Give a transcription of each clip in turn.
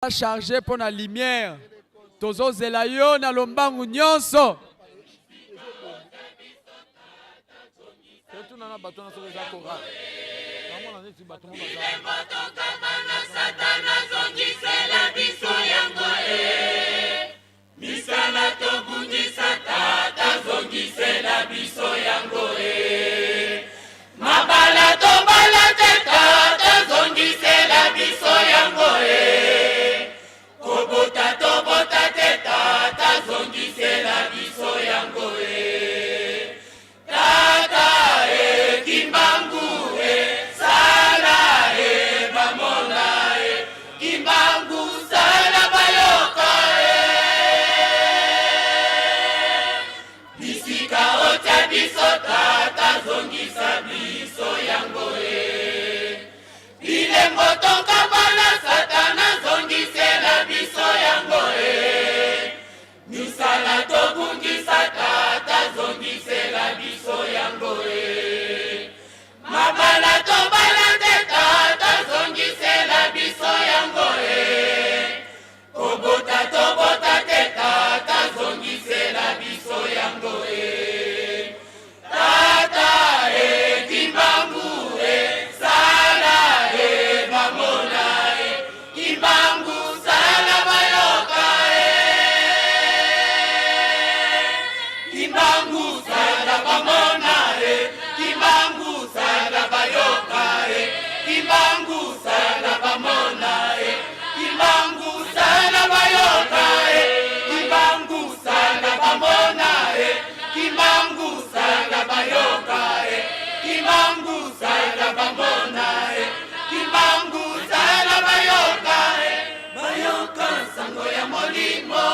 Charge mpo na lumière, tozozela yo na lombangu nyonso. Totuna na bato na soki eza chorale. Namona neti bato mo baza. Satana zongisela biso yango e misala tobungisa tata zongisela biso yango e mabala tobala te tata zongisela biso yango e kobota tobota te tata zongisela biso yango e tata e kimbangu e sala e bamona e kimbangu sala bayoka e bisika otya biso tata zongisa biso yango e bilembo tokabala satana zongisela biso yango e misala tobungisa tata zongisela biso yango e mabala tobala te tata zongisela biso yango e kobota tobota te tata zongisela biso yango e tata e kimbangu e sala e bamona e kimbangu sala bayoka e kimbangu sala bamona e kimbangu sala bayoka e kimbangu sala bamona e kimbangu sala bayoka e kimbangu sala bamona e kimbangu sala bayoka e kimbangu sala bamona e kimbangu sala bayoka e bayoka sango ya molimo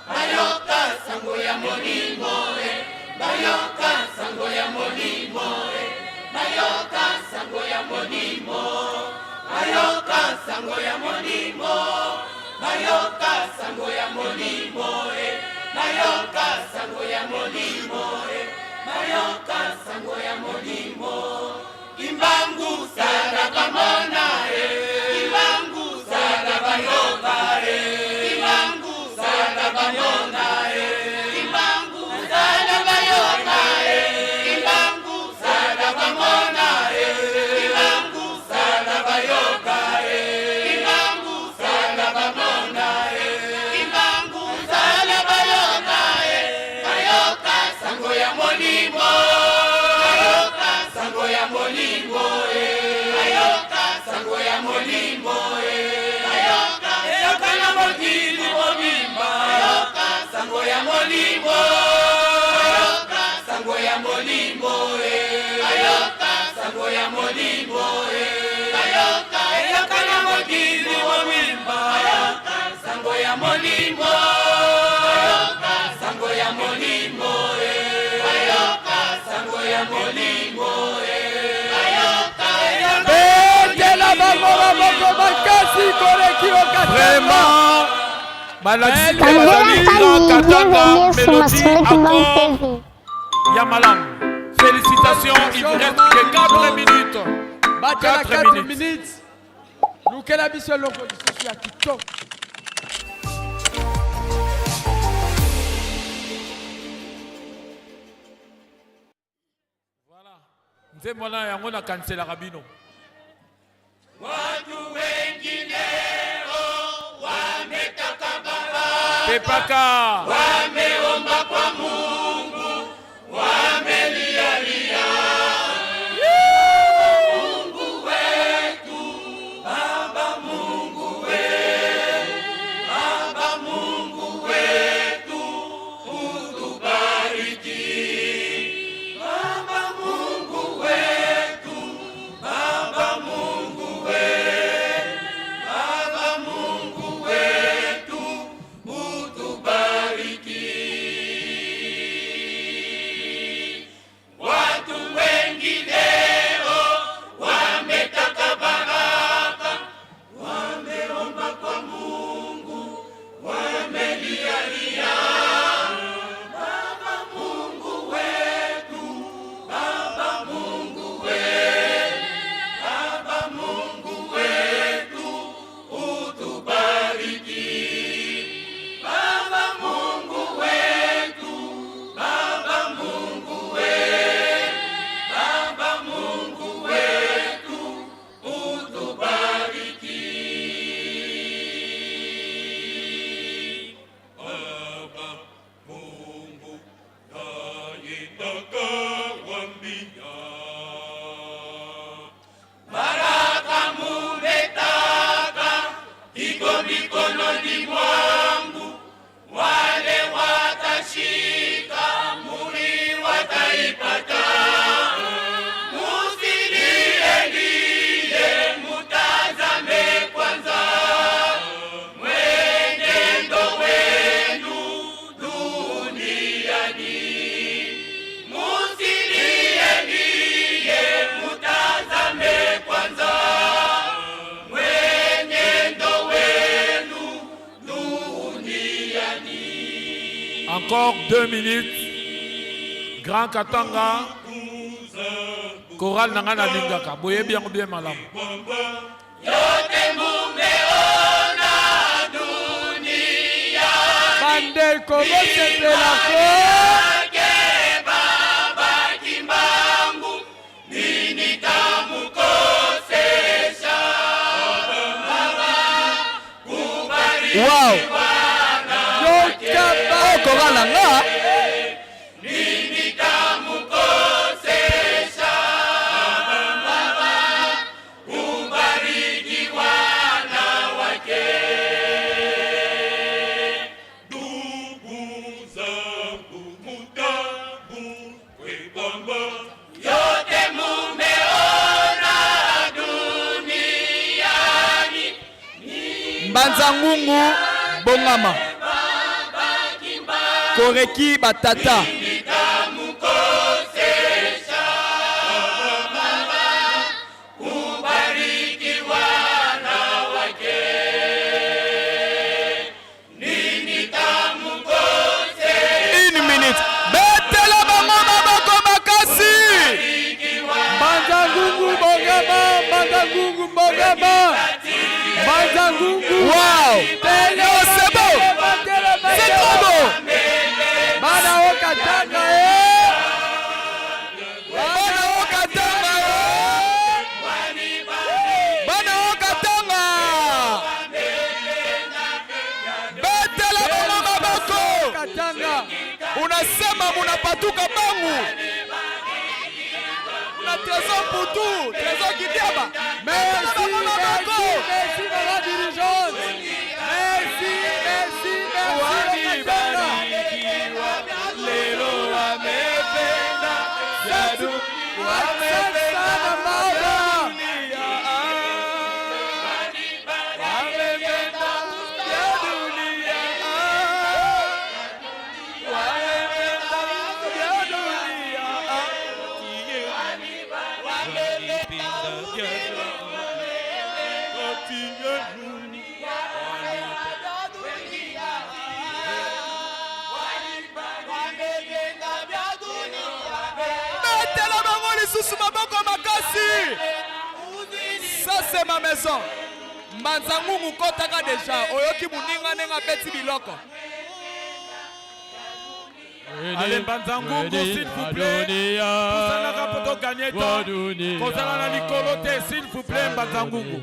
bayoka sango ya molimo e bayoka sango ya molimo e bayoka sango ya molimo bayoka sango ya molimo bayoka sango ya molimo e bayoka sango ya molimo e bayoka sango ya molimo kimbangu sala bamona e kimbangu sala bayoka e kimbangu sala bamona e kimbangu sala bayoka e kimbangu sala bamona e kimbangu sala bayoka e kimbangu sala bamona e kimbangu sala bayoka e bayoka sango ya molimo bayoka sango ya molimo e bayoka sango ya molimo e bayoka eyoka na mokili mobimba bayoka sango ya molimo bayoka sango ya molimo e bayoka sango ya molimo e bayoka eyoka na mokili mobimba bayoka sango ya molimo bayoka sango ya molimo e bayoka sango ya molimo e bayoka Betela bango maboko makasi koleki okatanga. Vraiment balakisi te Tanzela bazali famille, Katanga bienvenue sur Mélodie Masolo Kimbangu Accord TV. ya malamu. Félicitations, il vous reste que 4 minutes. Batela 4 4 minutes. minutes. Lukela biso eloko lisusu ya kitoko. Voilà. Nzembo wana yango nakaniselaka bino. Watu wengineo wametaka baba, Pepaka. wameomba kwa Mungu, wamelialia. Mungu wetu, Baba Mungu wetu, Baba Mungu wetu, utubariki. Baba Mungu wetu, Baba Mungu wetu, Baba Mungu wetu, utubariki. Iko mikononi mwangu, wale watashika muhuri wataipata. Musilielie, mutazame kwanza mwenendo wenu duniani. Musilielie, mutazame kwanza mwenendo wenu duniani. Encore 2 minutes. Grand Katanga. Chorale na ngai nalingaka. Boyebi yango bien malamu. Yote mumeona duniani. Bandeko, bosepelako. Yake Baba Kimbangu, nini tamukosesha? Wow. Yoka. Oyo chorale na nga. Nini tamukosesha? Baba kubariki wana wake. Ndugu zangu mutambue kwamba Yote mumeona duniani. Mbanza Ngungu, bongama. Koreki batata. Nitamukosesha Baba kubariki wana wake. Nini tamukosesha? Une minute. Betela bango maboko makasi. Mbanza Ngungu, bongama. Mbanza Ngungu, bongama. Mbanza Ngungu. Wow. Non, c'est beau. C'est trop beau. Bana Okatanga e. Bana Okatanga. Bana Okatanga. Betela bango maboko. Katanga. Unasema munapatuka bangu. Una Trésor Putu, Trésor Kidiaba. Merci, Betela bango maboko. merci, merci, maman dirigeante. Merci, merci, merci. Okatanga. Lelo wamependa jadu. Asante sana baba. Dunia, wamependa ya dunia, wamependa ya dunia, wamependa ya kati yenu. Betela bango lisusu maboko makasi. Ça, c'est ma maison. Mbanza Ngungu, kotaka deja. Oyoki moninga ndenge abeti biloko. Allez, Mbanza Ngungu, s'il vous plaît. Tosalaka po togagner temps. Kozala na likolo te, s'il vous plaît, Mbanza Ngungu.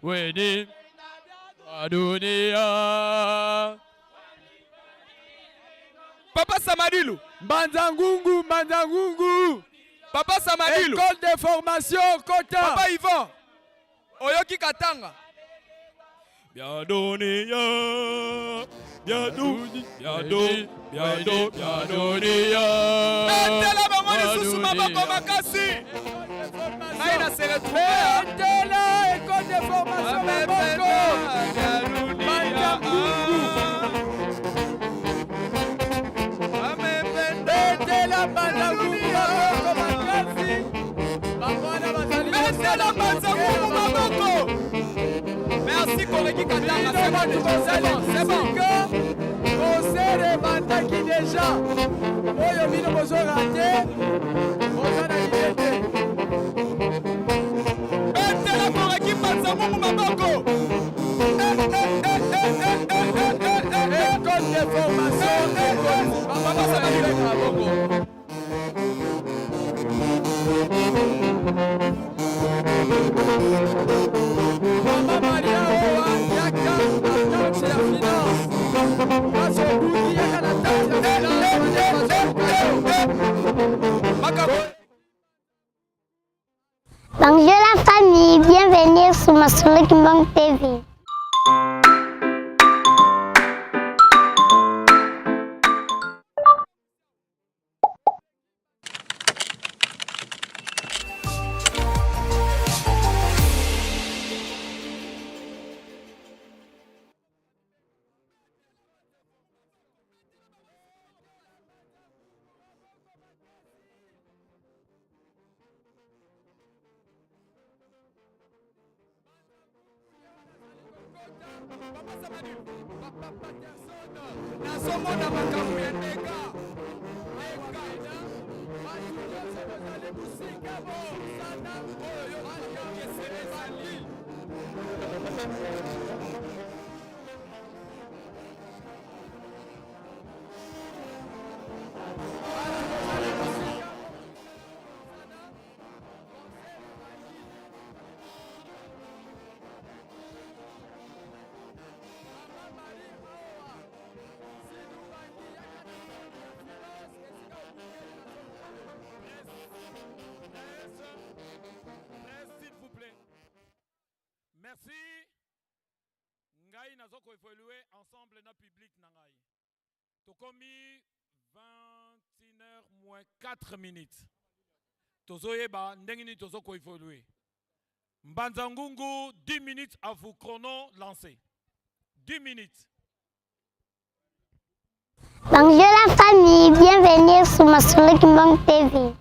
Weni dunia. Papa Samadilu. Mbanza Ngungu, Mbanza Ngungu. Papa Samadilu. École de formation kota. Papa Ivan, oyoki Katanga. Bya dunia, bya du, bya du, bya du, bya dunia. Betela bango lisusu maboko makasi. Ngai na se retrouve. Betela école de formation maboko. Mbanza Ngungu. Betela Mbanza Ngungu maboko makasi. Bamwana bazali. Betela Mbanza Ngungu maboko. Merci Koreki Katanga, c'est bon déjà, c'est bon, c'est bon. Concert ebandaki deja. Oyo bino bozorater, boza na idée te. Betela Koreki Mbanza Ngungu maboko. École de formation. Papa Samadilu. Maboko. Mama Maria owa, yaka na tâche ya finance. Bazobuki, yaka na tâche ya finance. Makambo. Bonjour la famille, bienvenue sur Masolo Kimbangu. Kimbangu TV. Nazomona makambo ya ndeka bato nyonso bozali mosika bosana oyo yo ezali. S'il vous plaît. Merci. Ngai nazo ko évoluer ensemble na public na ngai. Tokomi 21h moins 4 minutes. Tozoyeba ndenge nini tozo ko évoluer. Mbanza Ngungu, 10 minutes à vous, chrono lancé. 10 minutes. Bonjour la famille, bienvenue sur Masolo Kimbangu TV.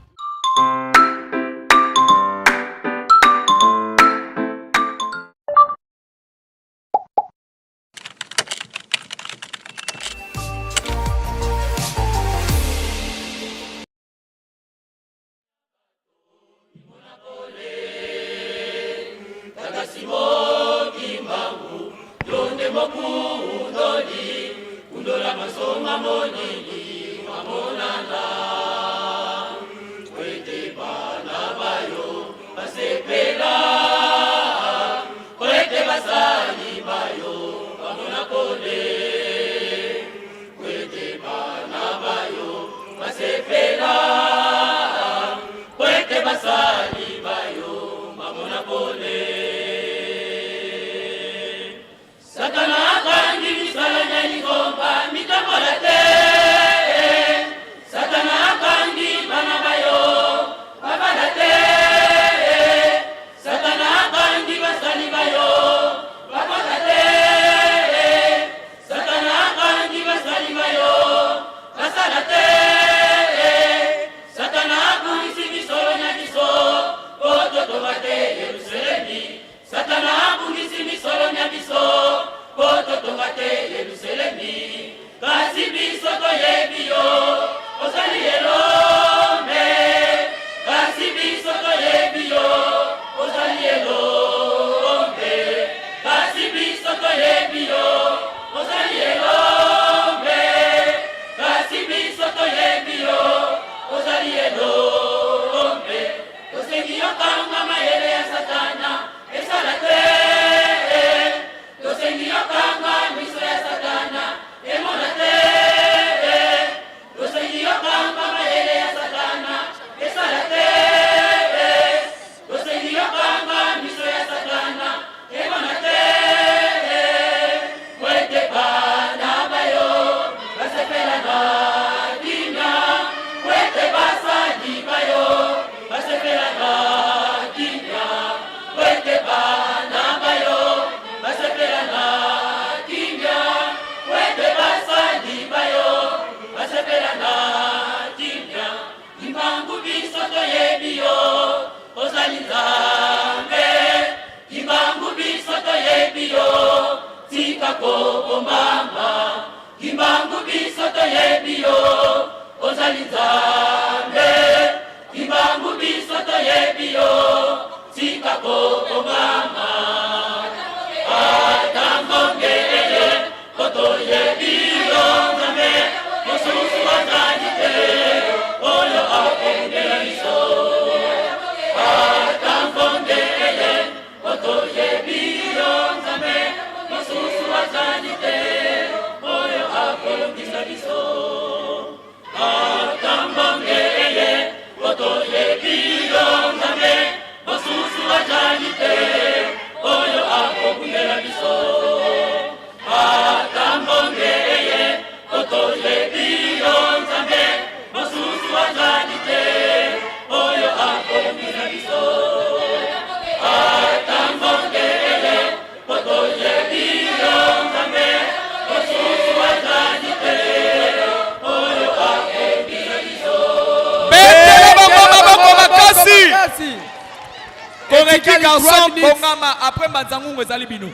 Koreki Etikali garçon 3 minutes. bongama après mbanza ngungu ezali bino.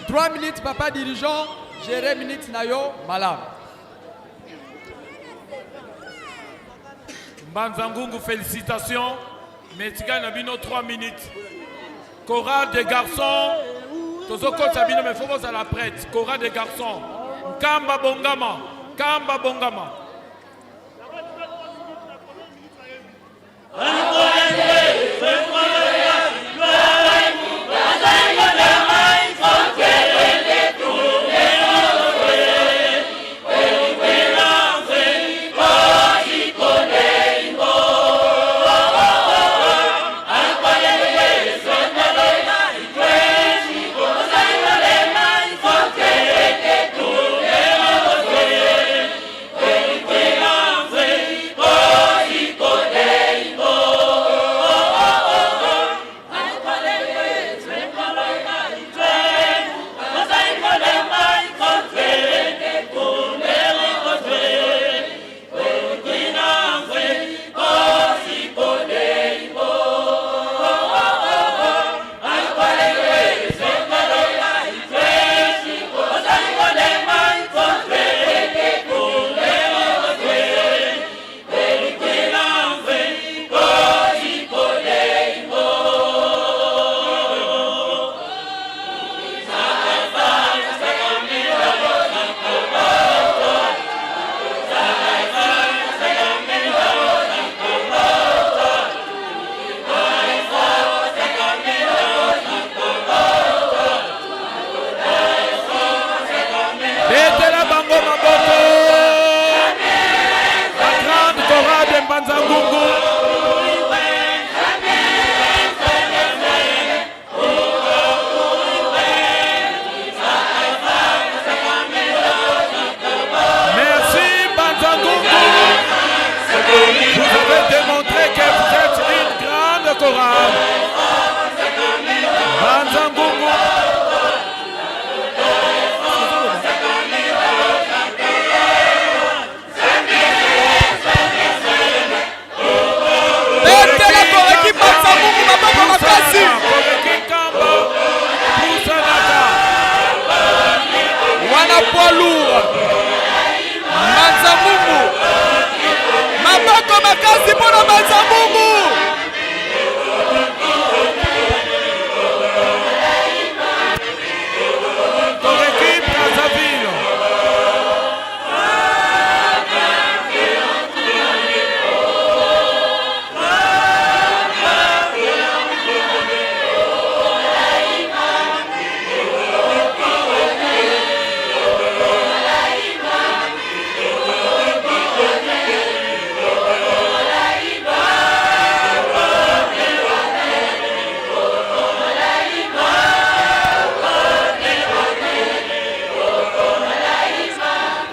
3 minutes papa dirigeant, gérer minute na yo malamu. Mbanza Ngungu, félicitations. Mais etikali na bino 3 minutes. Chorale des garçons, tozokotisa bino mais faut bozala prête. Chorale des garçons, Nkamba Bongama, Nkamba Bongama. Betela bango maboko. La grande chorale de Mbanza Ngungu. Merci Mbanza Ngungu. Vous avez démontré que vous êtes une grande chorale. Mbanza Ngungu. Betela Koreki mbanza ngungu maboko makasi. Koreki Nkamba. Pusanaka. Wana poids lourd. Mbanza ngungu. Maboko makasi mpona mbanza ngungu. Koreki Brazzaville.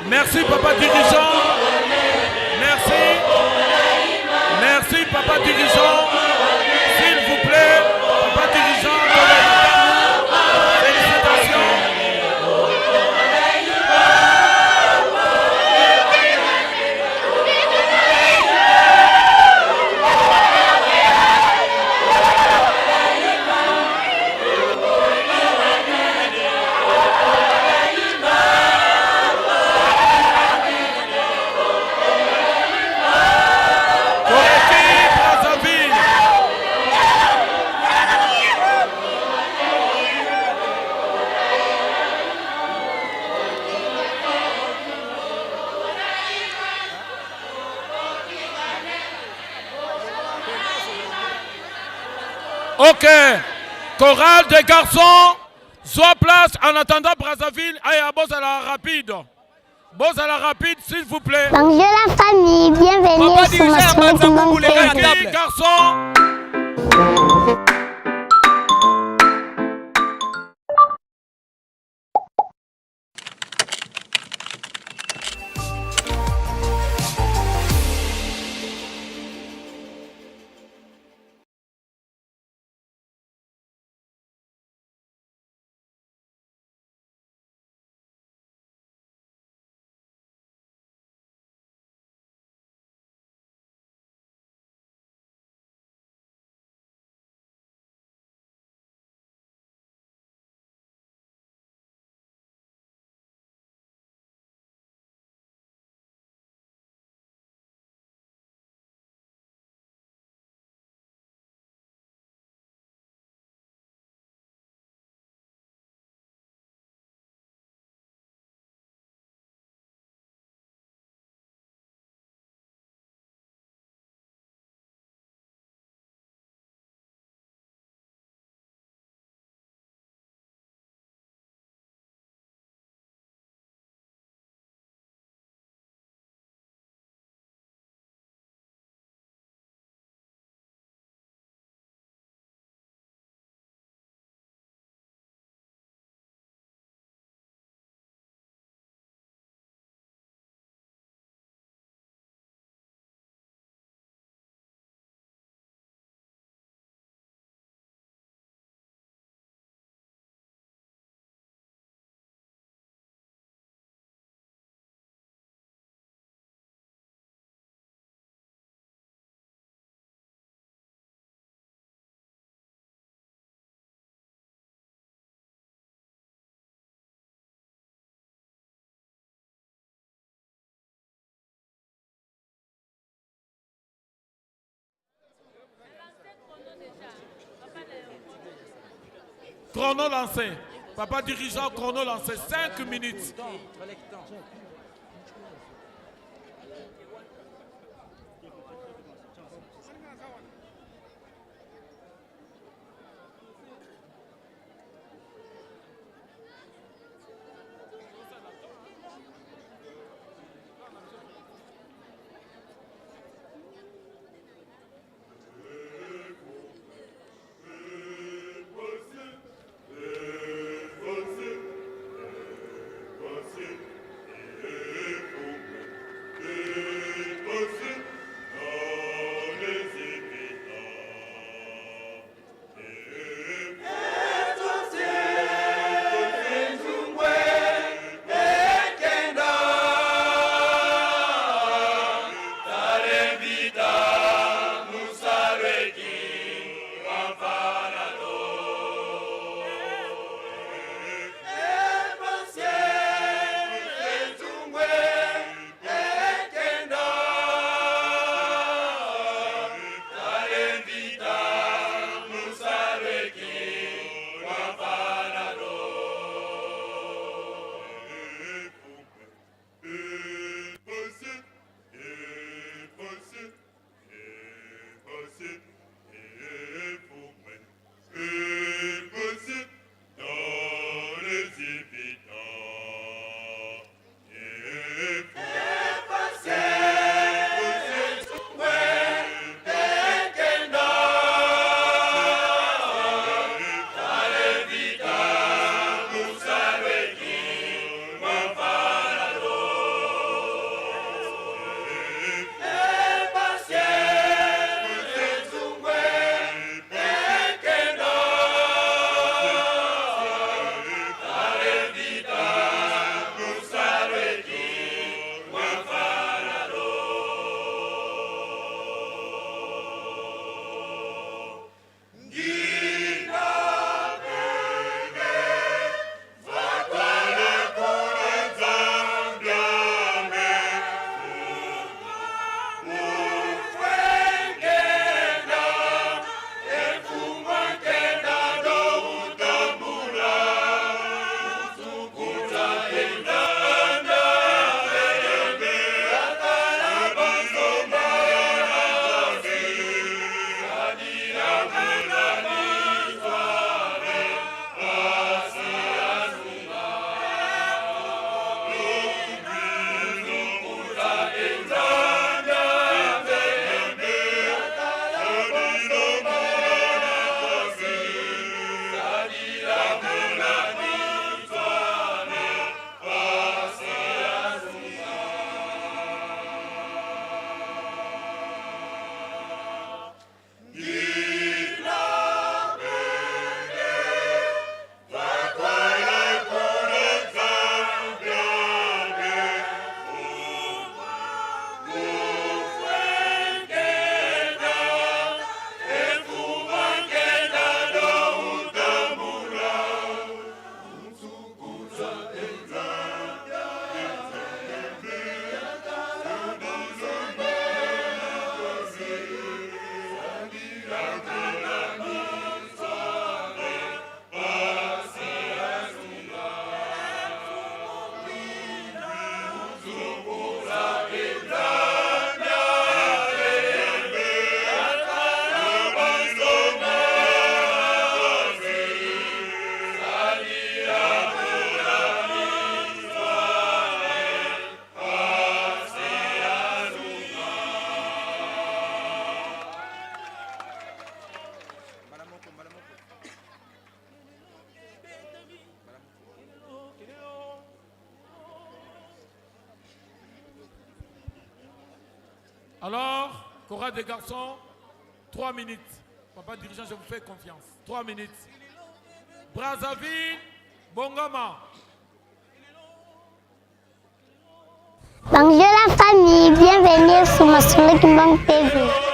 Merci papa dirigeant. Merci. Merci papa dirigeant. S'il vous plaît, papa dirigeant. Félicitations. Koreki Brazzaville. Ok. Chorale des garçons, soit place en attendant Brazzaville. Allez, bozala rapide. Bozala rapide, s'il vous plaît. Bonjour la famille, bienvenue Papa sur dirigeant, Masolo Mbanza Ngungu, Kimbangu les gars, TV. la Koreki table. garçon. Chrono lancé. Papa dirigeant, chrono lancé. 5 minutes. Alors, chorale des garçons, 3 minutes. Papa dirigeant, je vous fais confiance. 3 minutes. Brazzaville, Bongama. Bonjour la famille, bienvenue sur Masolo Kimbangu TV.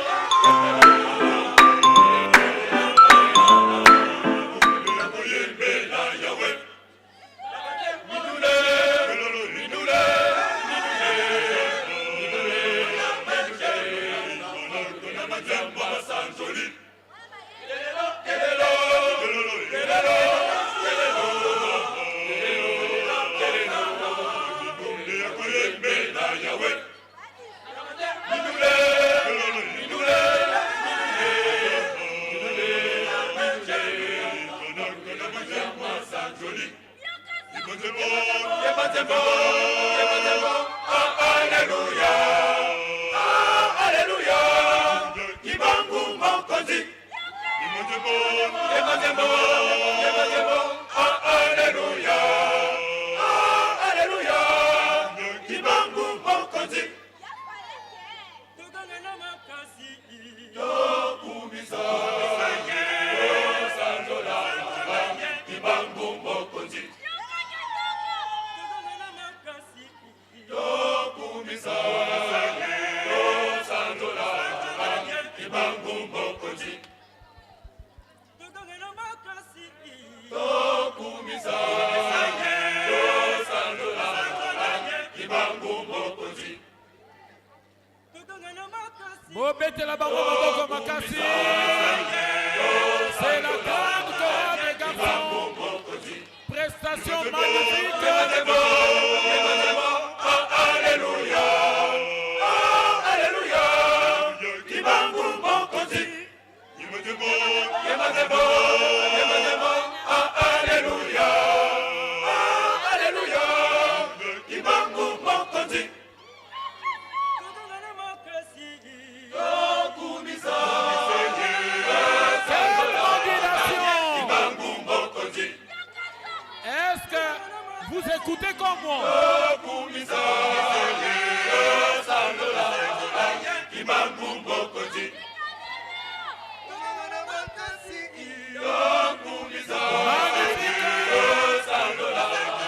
Bobetela bango maboko makasi. C'est la grande chorale des garçons. Prestation magnifique. Quelle modulation! Est-ce que vous écoutez comme moi? Magnifique!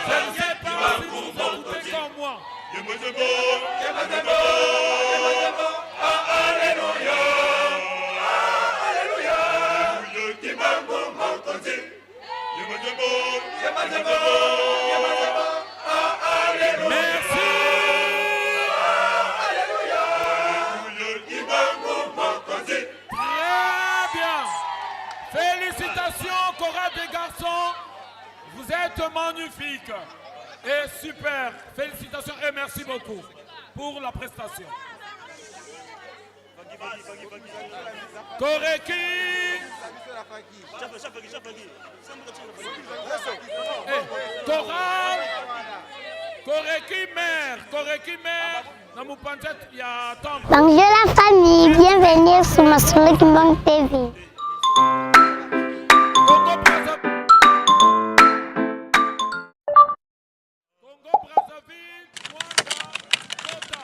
Je ne sais pas si vous écoutez comme moi. Merci! Très bien. Félicitations, chorale des garçons. Vous êtes magnifiques et super. Félicitations et merci beaucoup pour la prestation. Koreki. Eh, chorale. Koreki mère. Koreki mère. Na mupanza ya temple. Bonjour la famille, bienvenue sur Masolo Kimbangu TV. Congo Brazzaville. Congo Brazzaville, Mwanda, Kota.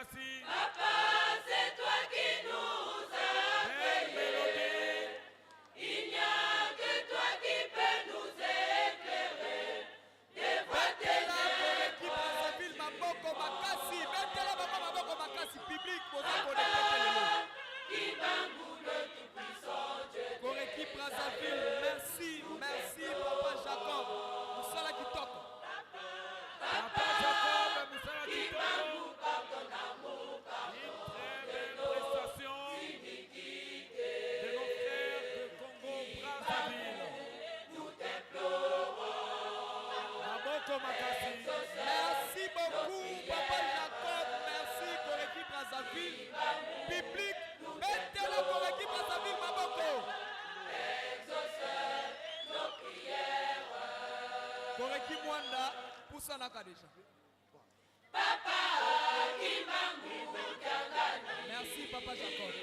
makasi. Papa, c'est toi qui nous as Belle mélodie. Betela Koreki Brazzaville maboko makasi. Betela bango maboko makasi. Public boza connecté te lelo. Koreki Brazzaville, merci, merci papa Jacob. Mosala kitoko. Papa Jacob, mosala kitoko. Une très belle prestation de nos frères de Congo Brazzaville. Maboko makasi. Merci beaucoup papa Jacob, merci Koreki Brazzaville. Public, betela Koreki Brazzaville maboko. Koreki Mwanda, pusanaka déjà. Merci papa Jacob.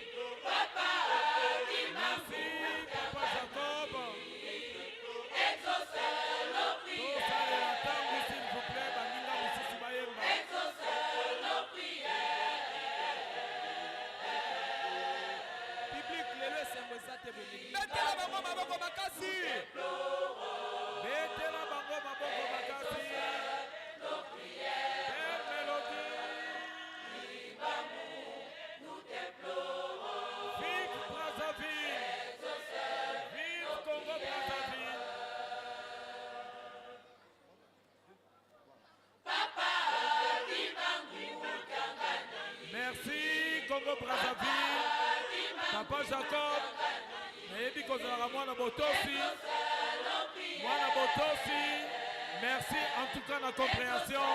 Merci papa Jacob. Tosalela ntango, s'il vous plaît, baninga mosusu bayemba. Public, lelo esengo eza te bolingi. Betela bango maboko makasi. Betela bango maboko makasi. Belle mélodie. Vive Brazzaville. Vive Congo Brazzaville. Merci Congo Brazzaville. Papa Jacob, nayebi kozalaka mwana botosi, mwana botosi. Merci en tout cas na compréhension.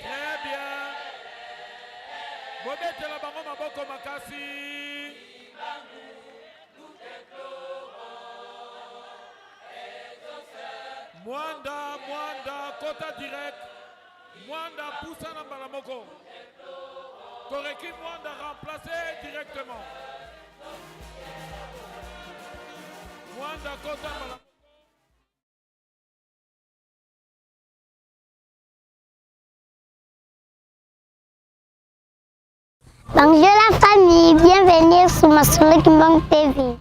Très bien. Bobetela bango maboko makasi. Mwanda, Mwanda, kota direct. Mwanda pusana mbala moko. Koreki Mwanda remplacé directement. Mwanda kota mbala. Bonjour la famille, bienvenue sur Masolo Kimbangu TV.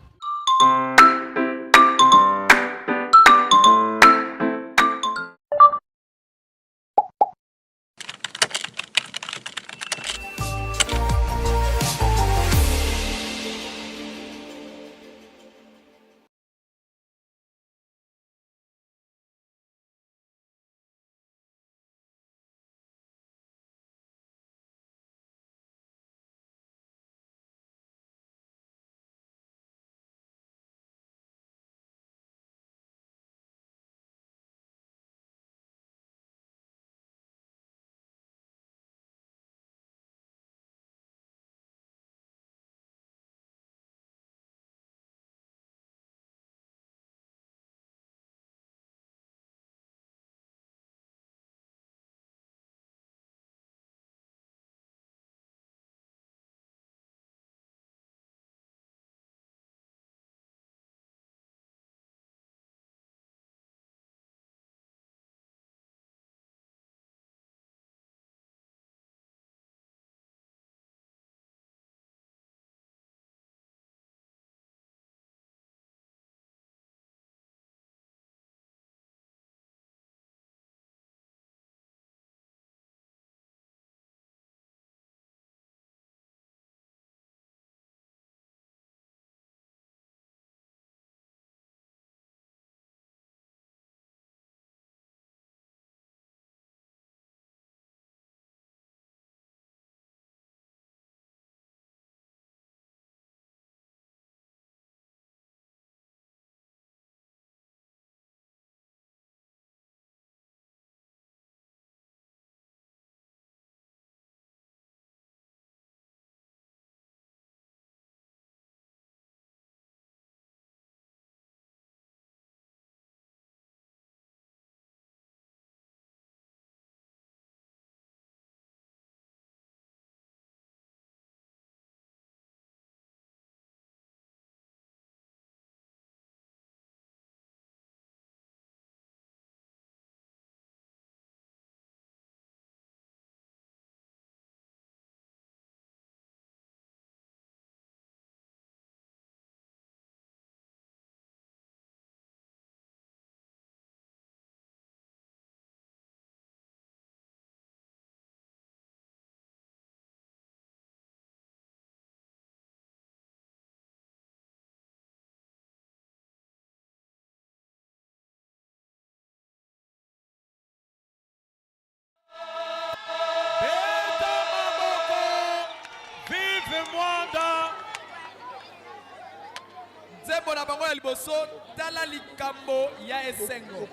Nzembo na bango ya liboso, tala likambo ya esengo.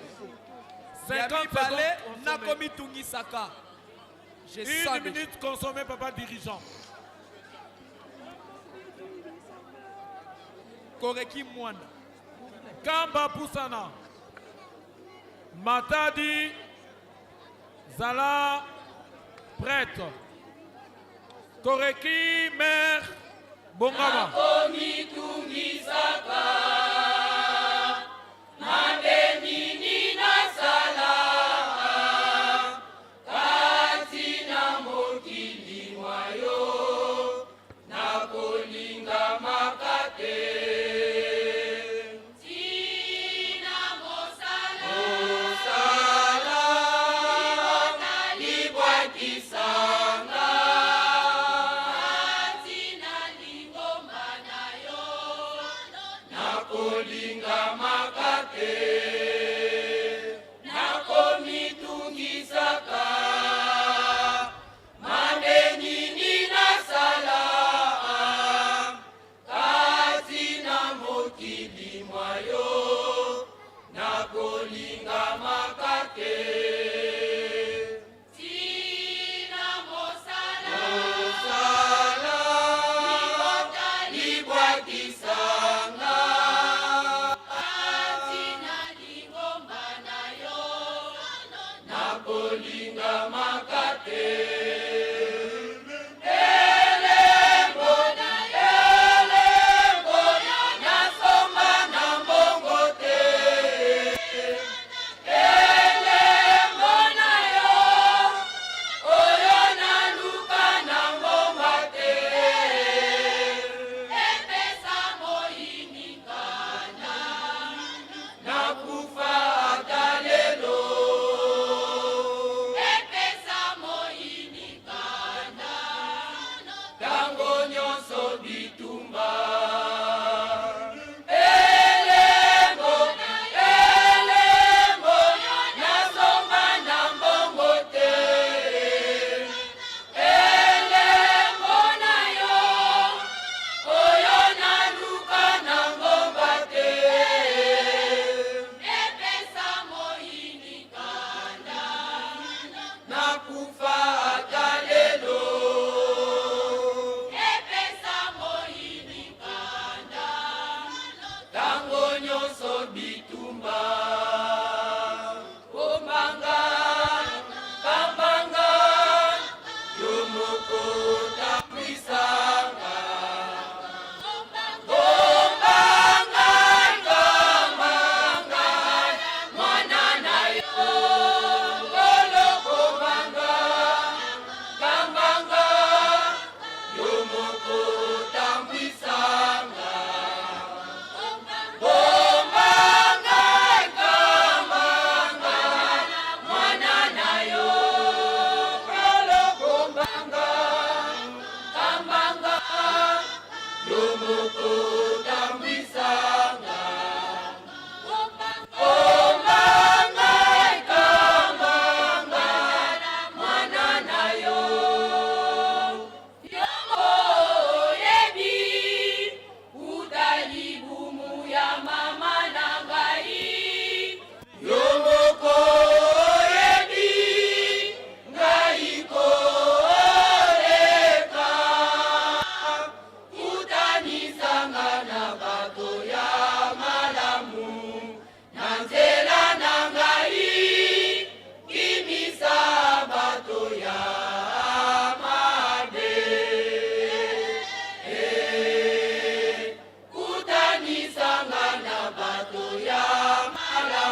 Ya 50 mibale, secondes consommées. nakomitungisaka. Je sens Une déjà. minute consommée, papa dirigeant. Koreki Mwanda. Kamba Poussana. Matadi Zala prête. Koreki mère Bongama.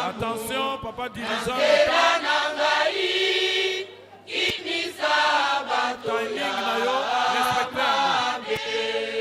Attention, papa dirigeant. Timing na yo, respecte yango.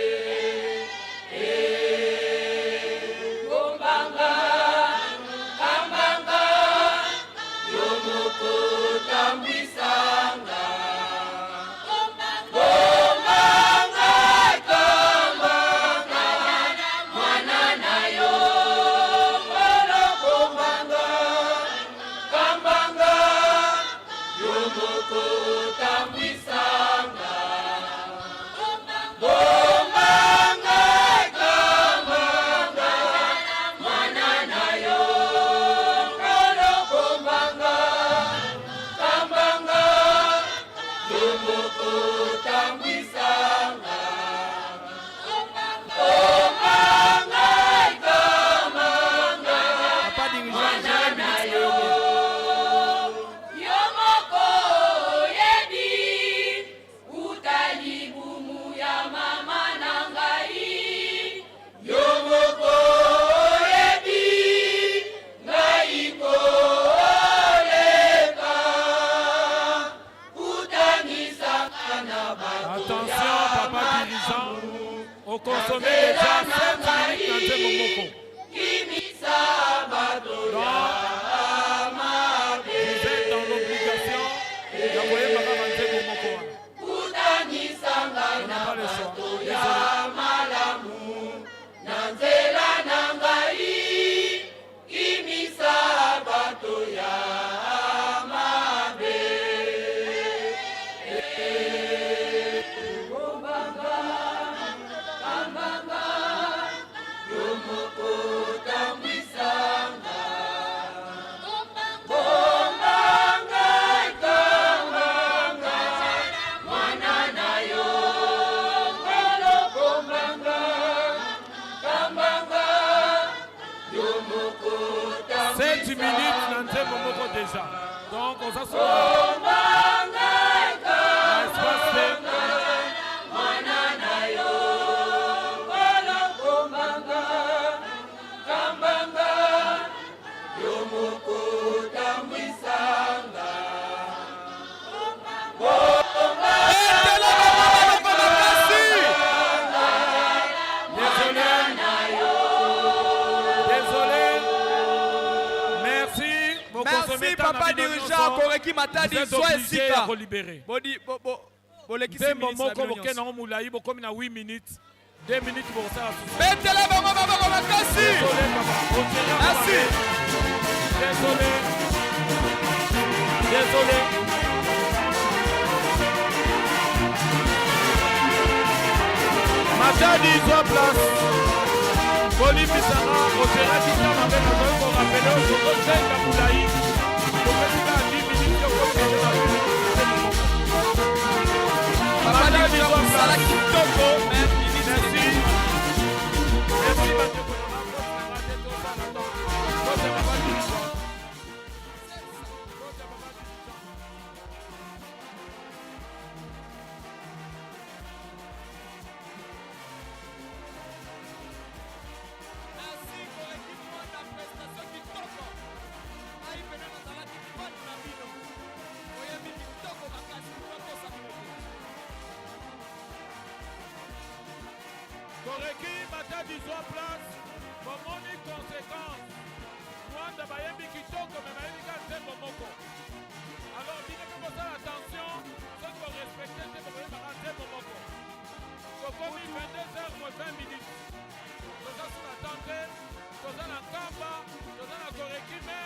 Attention, papa dirigeant, oconsomme déjà 7 minutes na nzembo moko. Donc, vous êtes dans l'obligation ya koyemba kaka nzembo moko wana. On n'a pas le choix. Désolé. Sept minutes na nzembo moko déjà. Donc oza so na espace te. Betela bango maboko makasi. Désolé. Désolé. Merci. Merci papa dirigeant Koreki Matadi, zwa esika. Kolibérer. Bodi bo bo bolekisi Nzembo ministre na moko bino boke nyonso. nango molai, bokomi na 8 minutes, 2 minutes bokosala susu. Betela bango maboko makasi. Désolé papa. Botela Merci. Désolé. Désolé. Matadi, zwa place. Bolimbisanga, oseraki ta mabe, nazoki korappeler oyo tokosenga molai, topesi kaka 10 minutes, yokokende na 8 minutes nzembo moko. Papa Matadi, dirigeant, zwa mosala place. kitoko, mais ministre. Merci. Merci bandeko na nga, faute na nga te, tosala temps. Faute ya papa dirigeant. Faute ya papa dirigeant. Merci Koreki Mwanda, prestation kitoko. Ngai pene nazalaki fan na bino. Oyembi kitoko makasi, tokosa bino te. Koreki Matadi, zwa place. Bomoni conséquence. Mwanda bayembi kitoko, me bayembi kaka nzembo moko. Alors bino mpe bosala attention, soki borespecte te, bokoyembaka nzembo moko. Tokomi 22 heures moins 20 minutes. Toza su na temps te, toza na Nkamba, toza na Koreki me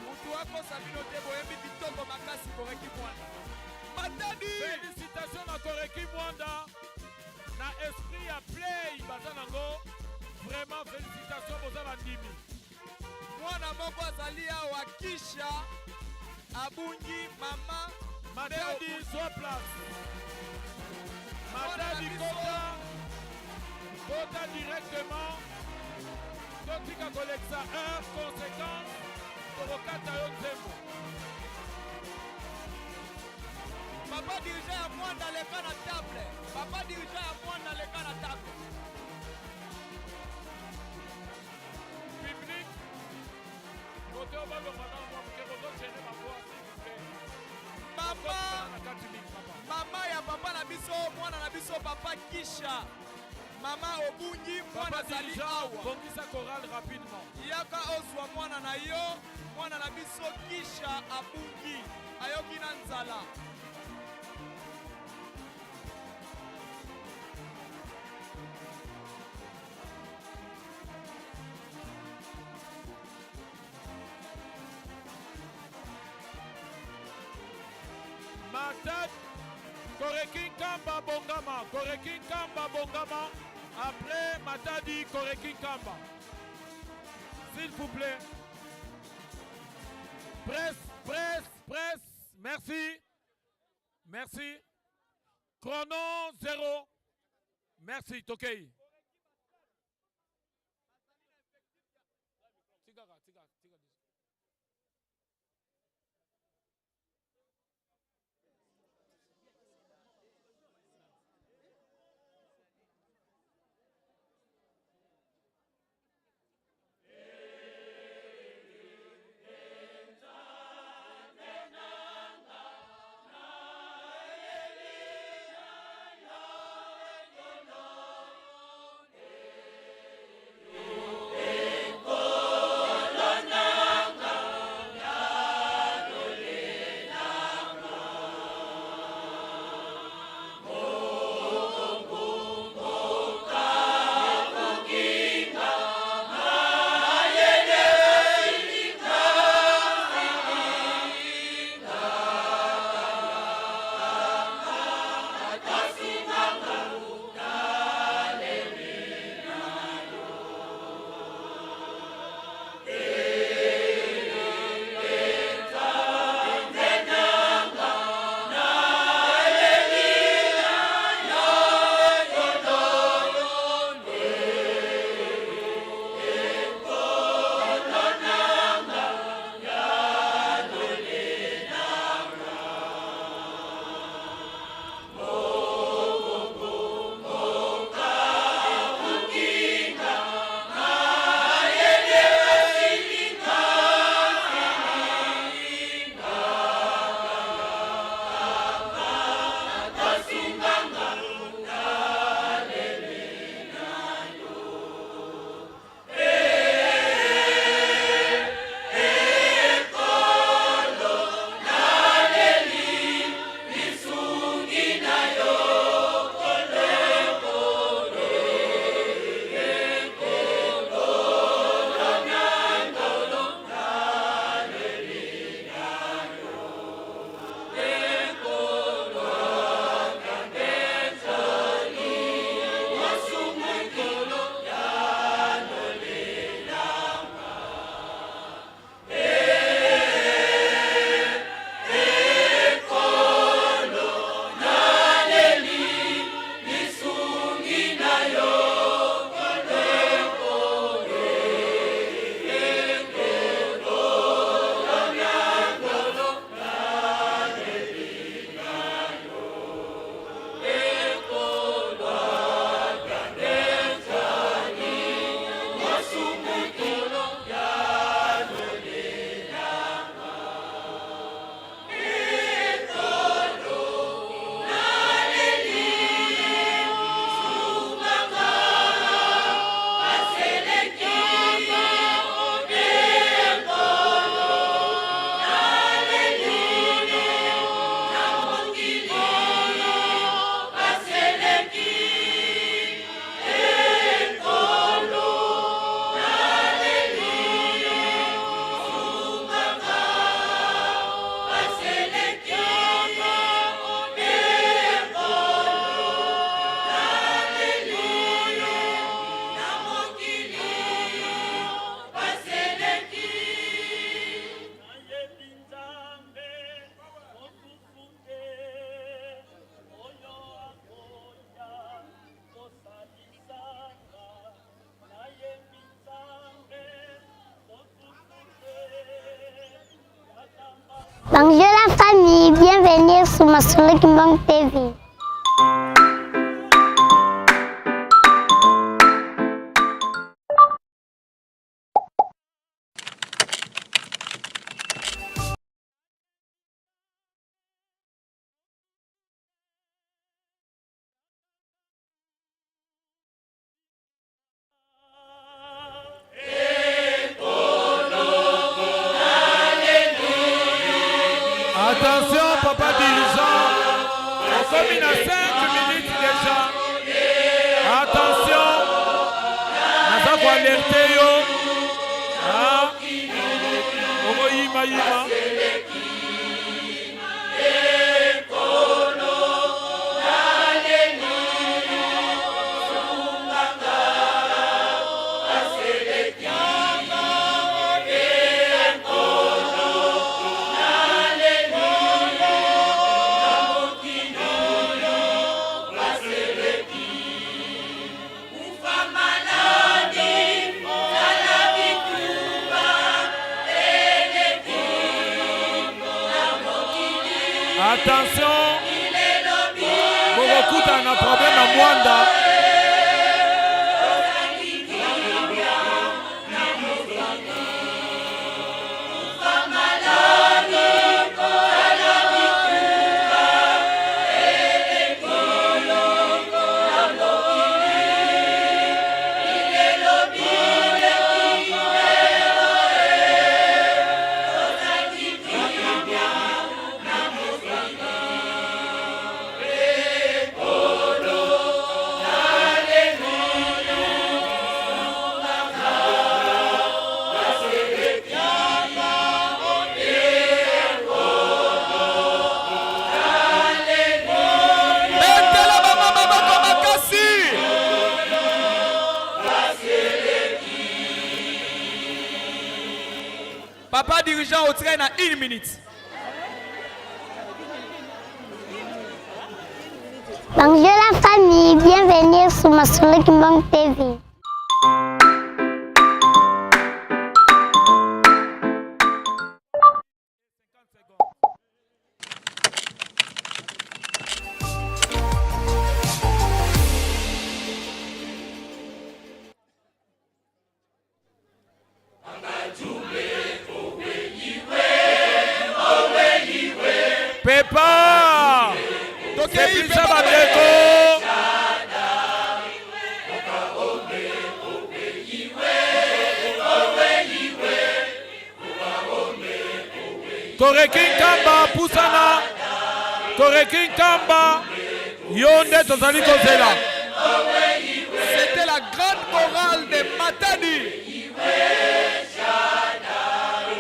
Mutu akosa bino te, boyembi kitoko makasi Koreki Mwanda. Matadi! Félicitation na Koreki Mwanda na esprit ya play baza nango. Vraiment félicitation, boza bandimi. Mwana moko azali awa, Kisha abungi mama. Matadi, zwa place. Matadi, kota, kota directement. Totika kolekisa heure, conséquence tokokata yo nzembo. Papa dirigeant ya Mwanda, leka na table. Papa dirigeant ya Mwanda, leka na table. Public, kote oyo balongwa na mwa moke, bozogêner bavoix, s'il vous plaît. Mama Na kati mingi, papa. Mama ya papa na biso, mwana na biso papa Kisha, mama obungi mwana, Papa azali dirigeant, awa. bongisa chorale rapidement. Yaka ozwa mwana na yo. Mwana na biso Kisha abungi, ayoki na nzala. Matad Koreki Nkamba, bongama. Koreki Nkamba, bongama. Après Matadi, Koreki Nkamba, s'il vous plaît. Presse, presse, presse. Merci, merci. Chrono zéro. Merci. Tokei. Tika, tika, tika. Bonjour la famille, bienvenue sur Masolo Kimbangu TV. Attention, papa dirigeant, okomi na 5 minutes déjà. Attention, naza koalerte yo. Ah, okoyimayima. Attention, bokokutana na problème na Mwanda. Betela bango maboko makasi. Papa dirigeant otikali na une minute. Bonjour la famille, bienvenue sur Masolo Kimbangu TV. Pepa! Tokei Sepelisa Pepa. bandeko! Koreki Nkamba pusana! Koreki Nkamba yo nde tozali kozela. C'était la grande chorale de Matadi.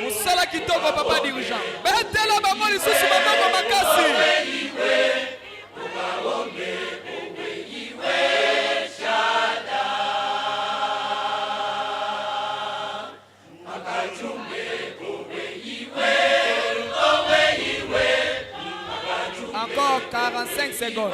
Mosala kitoko papa dirigeant. Betela bango lisusu maboko makasi. Encore 45 secondes.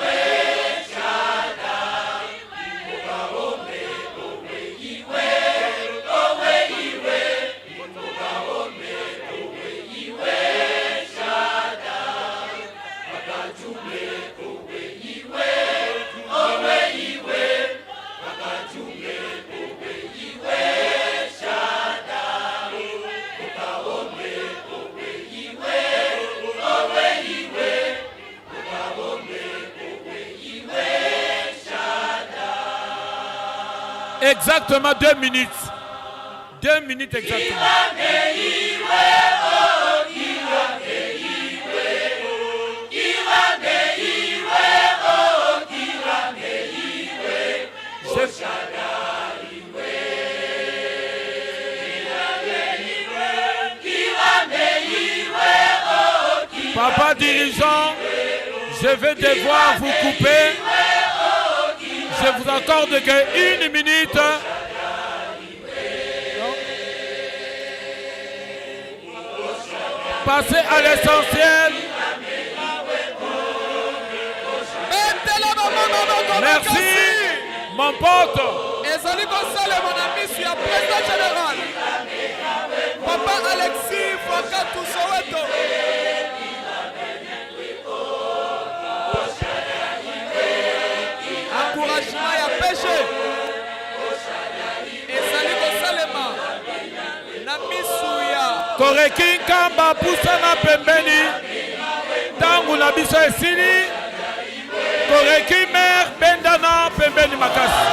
Exactement 2 minutes. 2 minutes exactement. Papa dirigeant, je vais devoir vous couper. Je vous accorde que 1 minute. Passez à l'essentiel. Betela bango maboko Merci, makasi. mon pote. Ezali kosalema na miso ya président général papa Alexis Fakatu Soweto. Koreki Nkamba pusana pembeni. Tangu na biso esili. Koreki mère bendana pembeni makasi.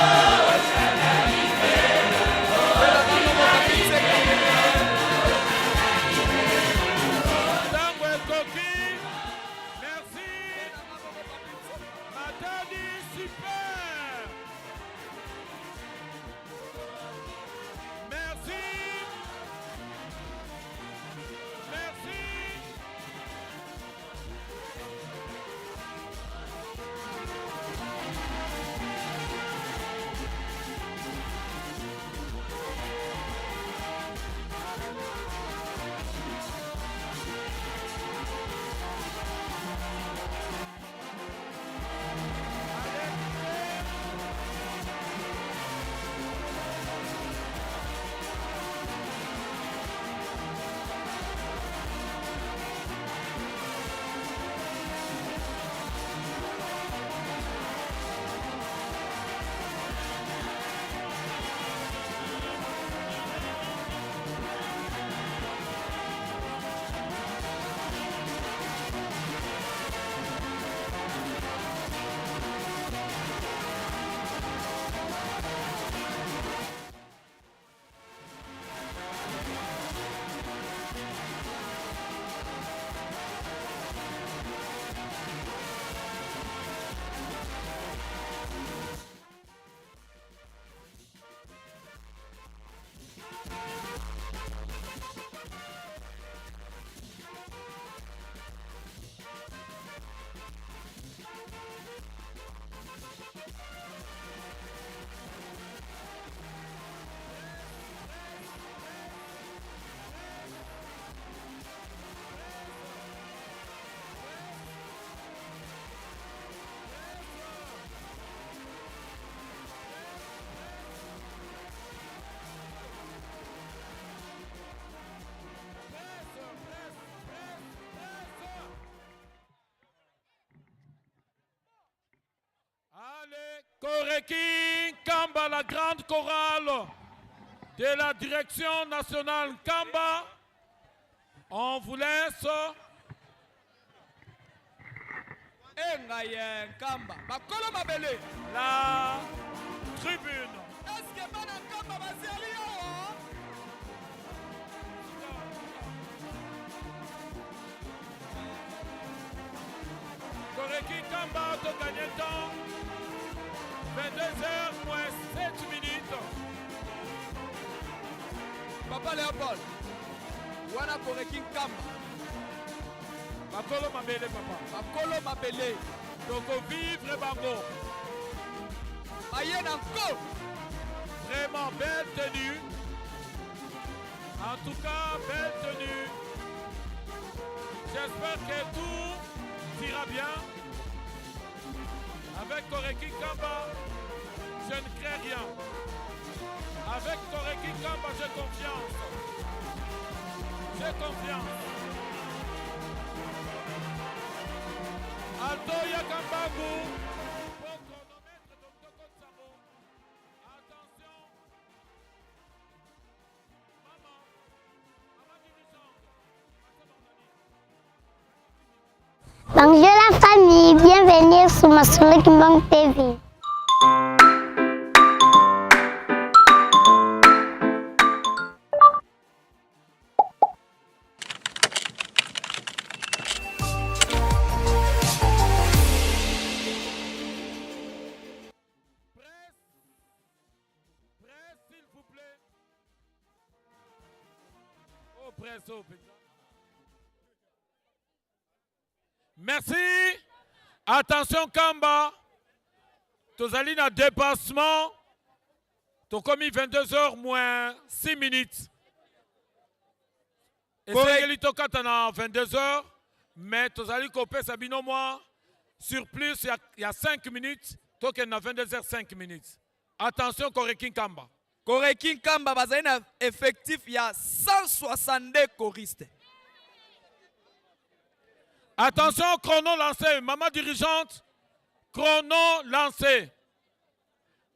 Tango ekoki. Merci. Matadi super. Merci. Merci. Allez, Koreki Kamba, la grande chorale de la direction nationale Kamba. On vous laisse. Enga ye Nkamba, bakolo mabele. La tribune. Est-ce que bana Nkamba bazali awa? Koreki Kamba, to gagné temps. 22h moins 7 minutes. Papa Léopold, wana Koreki Nkamba. Bakolo mabele papa. Bakolo mabele. Toko vivre bango. Baye na nko. Vraiment belle tenue. En tout cas, belle tenue. J'espère que tout ira bien. Avec Koreki Kamba, je ne crains rien. Avec Koreki Kamba, j'ai confiance. J'ai confiance. Alto Yakambangu. Bon chronomètre de Toko Tsamo. Attention. Maman. Maman dirigeante. Bonjour la famille, bienvenue sur Masolo Kimbangu TV. Presse, presse, s'il vous plaît. Oh, presse, oh, putain. Merci. Attention, Kamba. Tozali na dépassement. Tokomi 22h moins 6 minutes. Esengeli tokata na 22h, mais tozali kopesa bino mwa surplus ya, ya 5 minutes, tokende na 22h 5 minutes. Attention Koreki Nkamba. Koreki Nkamba bazali na effectif ya 162 choristes. Attention, chrono lancé. Maman dirigeante, chrono lancé.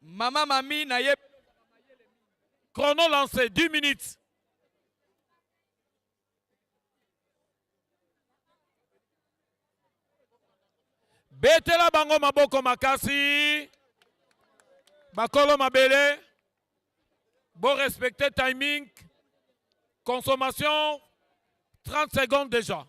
Mama Mami na ye. Chrono lancé, 10 minutes. Betela bango maboko makasi. Bakolo mabele. Bo respecter timing. Consommation 30 secondes déjà.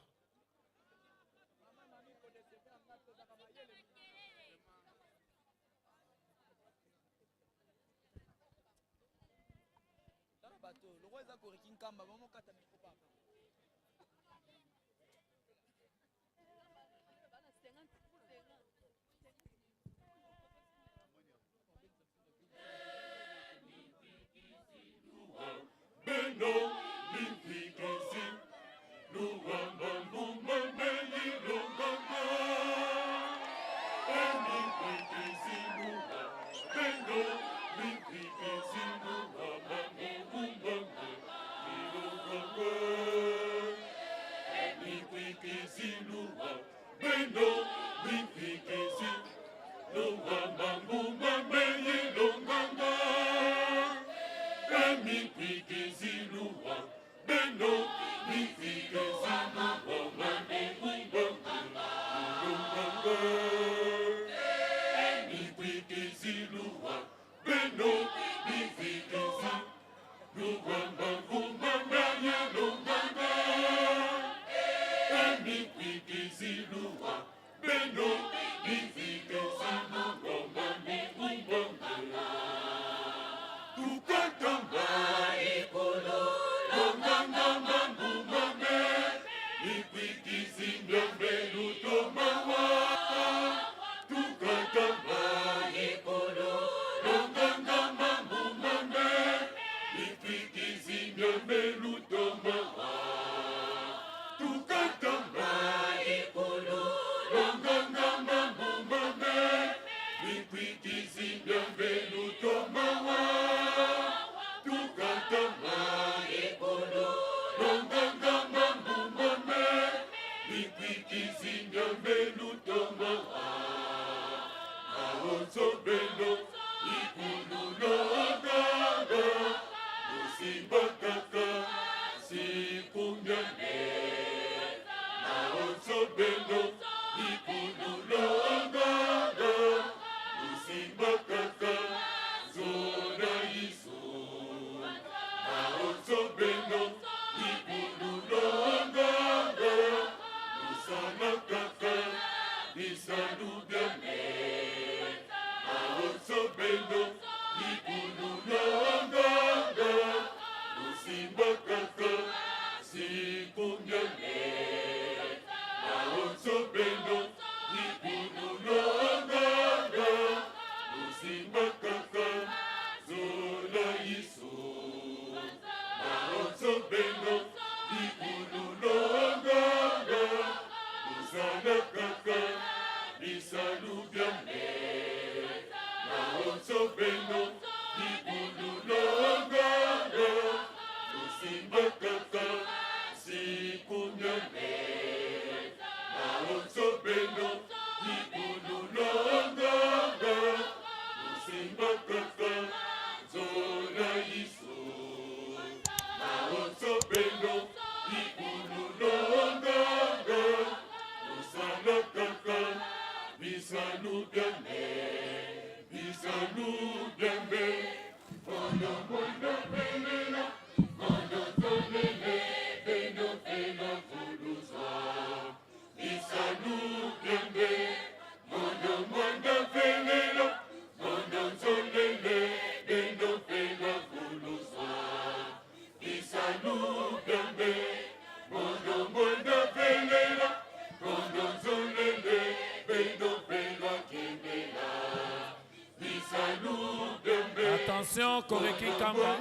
Attention Koreki Kamba.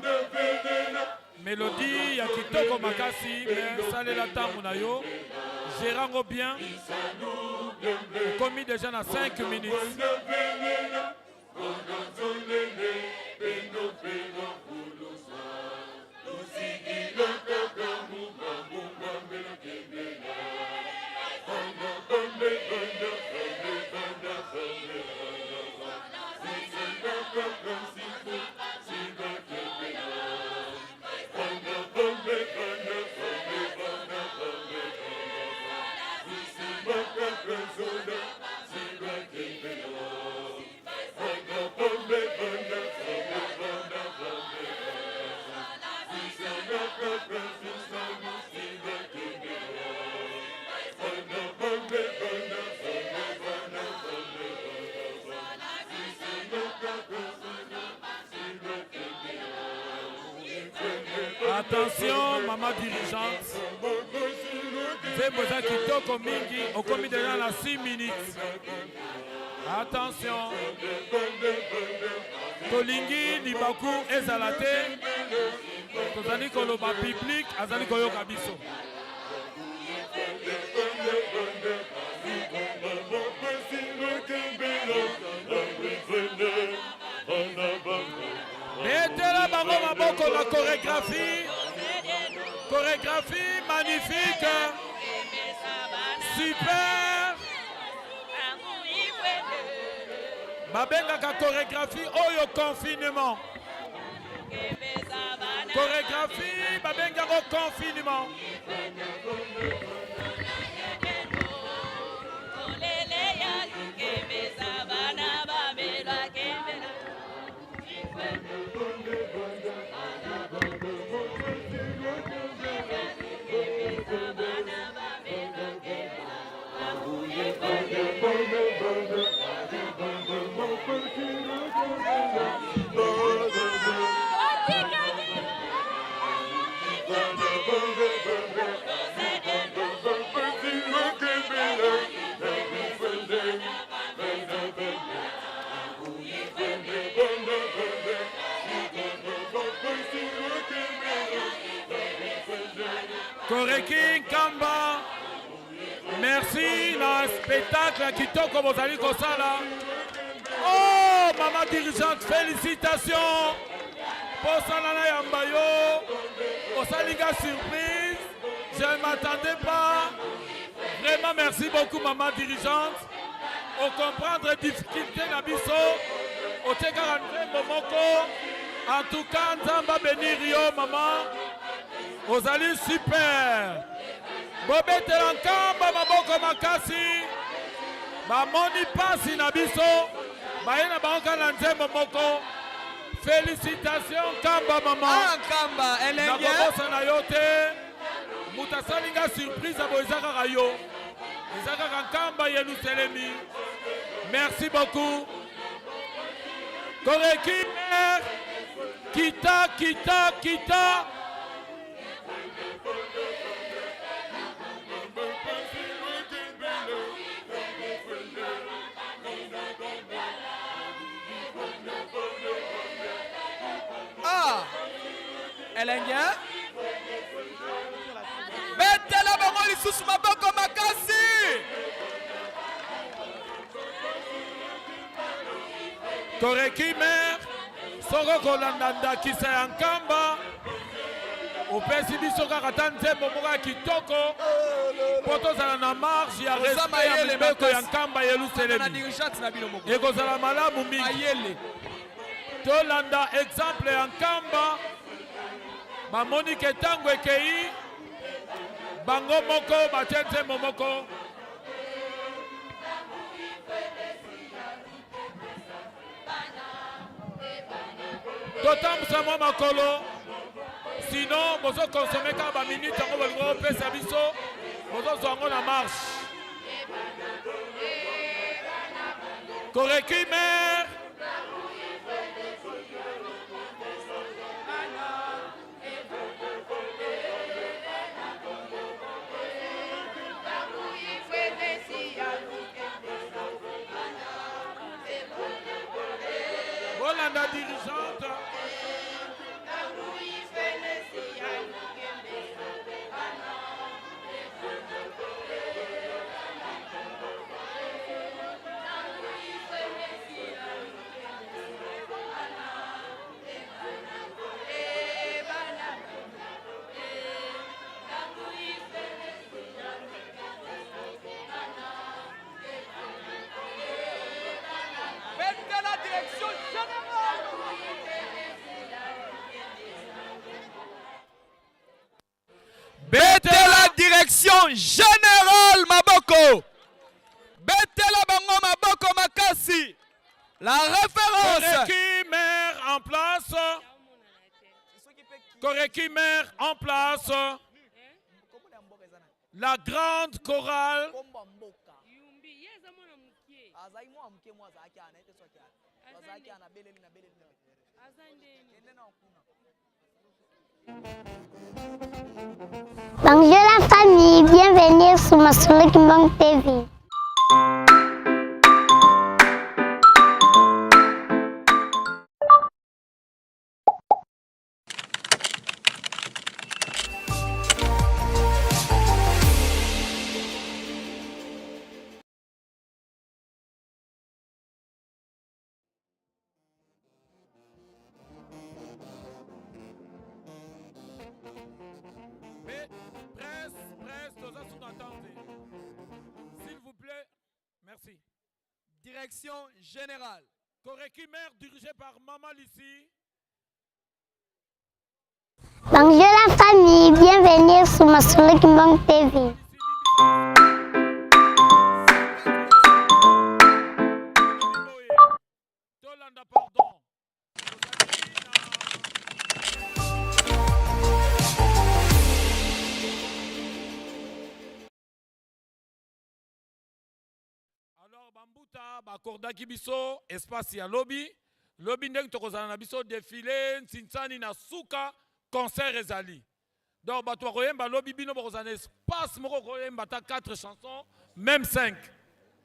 Mélodie ya kitoko makasi mais salela ntango na yo. Gérango bien. Okomi déjà na 5 minutes. Attention, maman dirigeante. Nzembo eza kitoko mingi, okomi deja na 6 minutes. Attention. Tolingi libaku ezala te. Tozali koloba public azali koyoka biso. Betela bango maboko na chorégraphie. Chorégraphie magnifique. Super. Babengaka chorégraphie oyo confinement. Chorégraphie babengaka confinement. Koreki Nkamba, merci na spectacle ya kitoko bozali kosala. Oh, mama dirigeante, félicitations. Posana na yamba yo. Osali nga surprise. Je ne m'attendais pas. Vraiment, merci beaucoup, maman dirigeante. O comprendre difficulté na biso. Otie kaka nzembo moko. En tout cas, Nzambe abénir yo, maman. Ozali super. Bobetela Nkamba maboko makasi. Bamoni pasi na biso. Baye na bango kaka na nzembo moko. Félicitations Nkamba maman. Ah, Nkamba, elenge. Nakobosana yo te. Moto asali nga surprise ya boye eza kaka yo. Eza kaka Nkamba Yelusalemi. Merci beaucoup. Koreki mère. Kita, kita, kita. Ah, elenge. Betela bango lisusu maboko makasi. Koreki mère, soko kolanda ndakisa ya Nkamba, opesi biso kaka ata nzembo moko ya kitoko mpo tozala na marge ya Oza respect ya mayele mibeko ya makasi. Nkamba Na Yelusalemi. dirigeante na bino moko. Ekozala malamu mingi. Mayele. Tolanda exemple ya Nkamba. Bamoni ke ntango ekei bango moko batie nzembo moko. Totambwisa mwa makolo, sinon bozokonsome kaka baminute yango bolingo opesa biso, bozozwa yango na marche. Koreki mère. Bolanda dirigeante. Betela direction générale. Betela direction générale maboko. Betela bango maboko makasi. La référence. Koreki mère en place. Koreki mère en place. La grande chorale. Bonjour la famille, bienvenue sur Masolo Kimbangu TV. Mais presse, presse, toza sous attente. S'il vous plaît, merci. Direction générale. Koreki mère dirigée par Maman Lissi. Bonjour la famille, bienvenue sur Masolo Kimbangu TV. Tolanda pardon. Alors bambuta bakordaki biso espace ya lobi lobi ndenge tokozala na biso défilé nsinsani na suka concert ezali donc bato bakoyemba lobi bino bokozala na espace moko koyemba ata 4 chansons même 5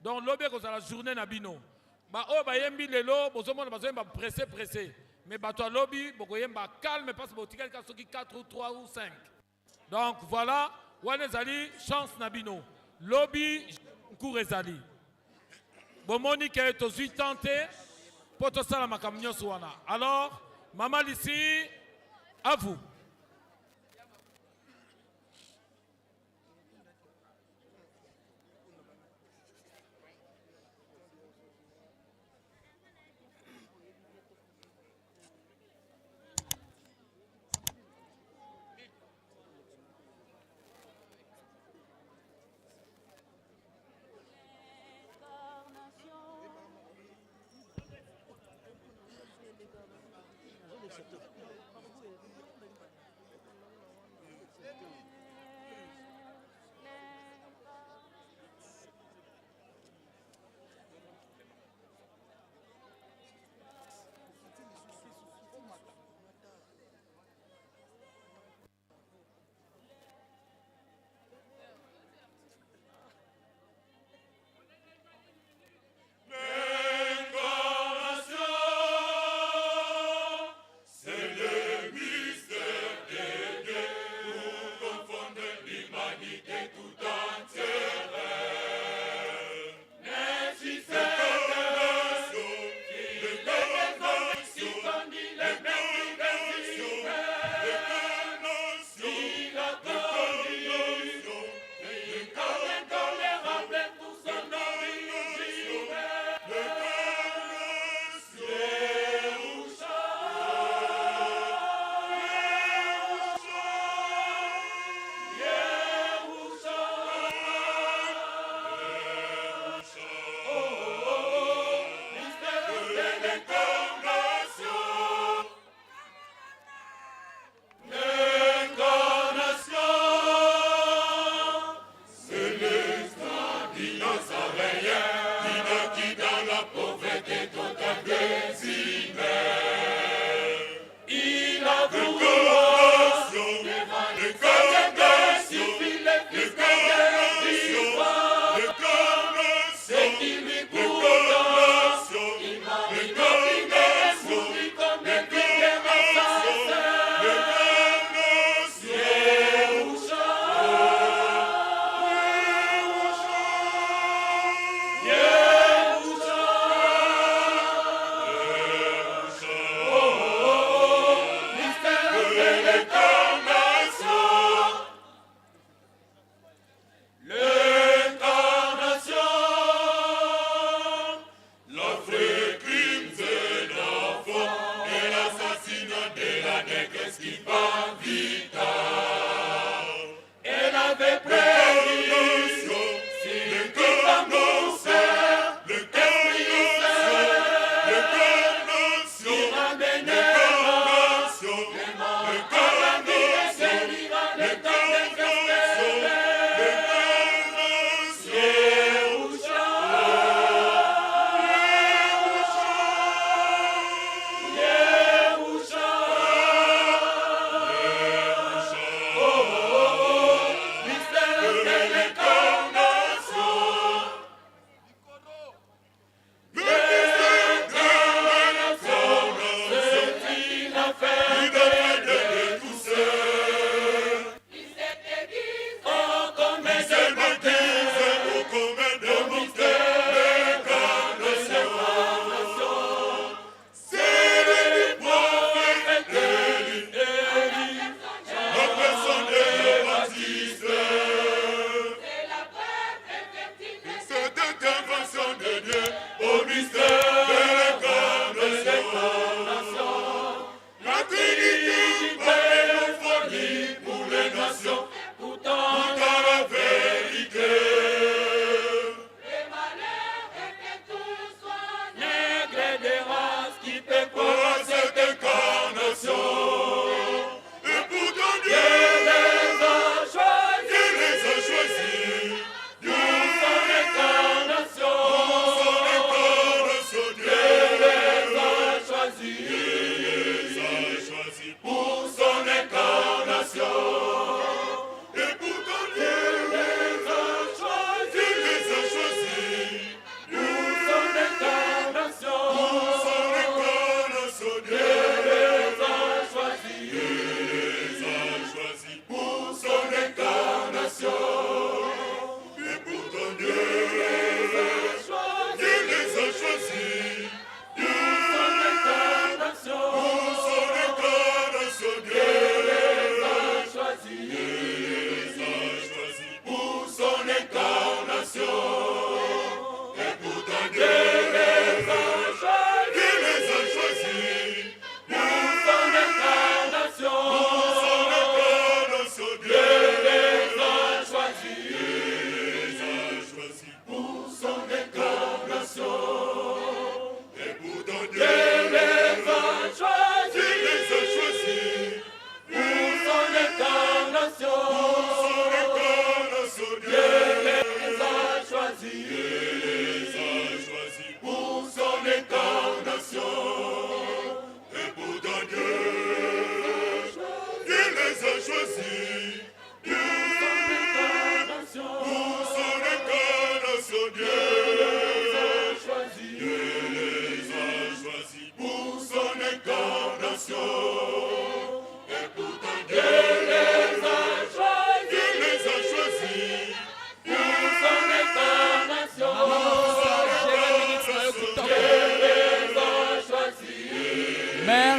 donc lobi ekozala journée na bino baoyo bayembi lelo bozomona bazoyemba pressé pressé mais bato ya lobi bokoyemba calme parce botikali kaka soki 4 ou 3 ou 5 donc voilà wana ezali chance na bino lobi cours ezali bomoni ke tozwi temps te mpo tosala makambo nyonso wana alors mama lisi à vous.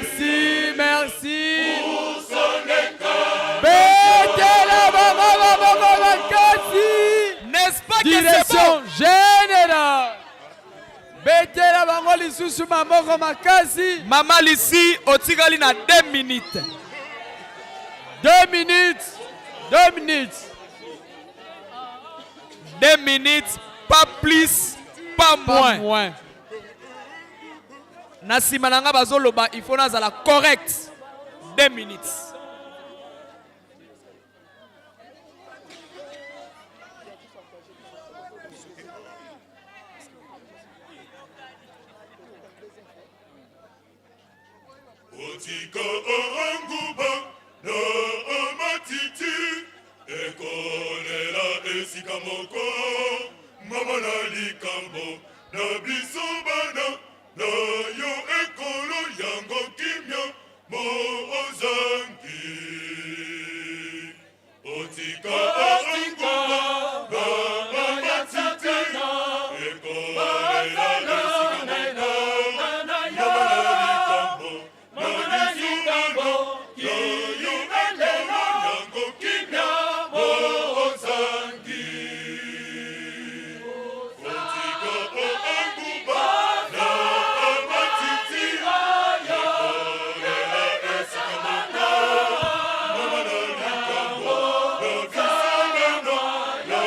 Merci, merci. Betela bango maboko makasi. N'est-ce pas que c'est Direction bon? générale. Betela bango lisusu maboko makasi. Mama Lisi, otikali na 2 minutes. 2 minutes. 2 minutes. 2 minutes, pas plus, pas Pas moins. moins. Na nsima na nga bazoloba, il faut nazala correct. 2 minutes. Otika anguba na amatiti ekolela esika moko mama na likambo na biso bana na yo ekolo yango kimia moozangi otika anguba na amatiti ekolela esika moko mama na likambo na biso bana na yo ekolo yango kimia moozangi otika oanguba na amatiti ekolela esika moko mama na likambo na biso bana na yo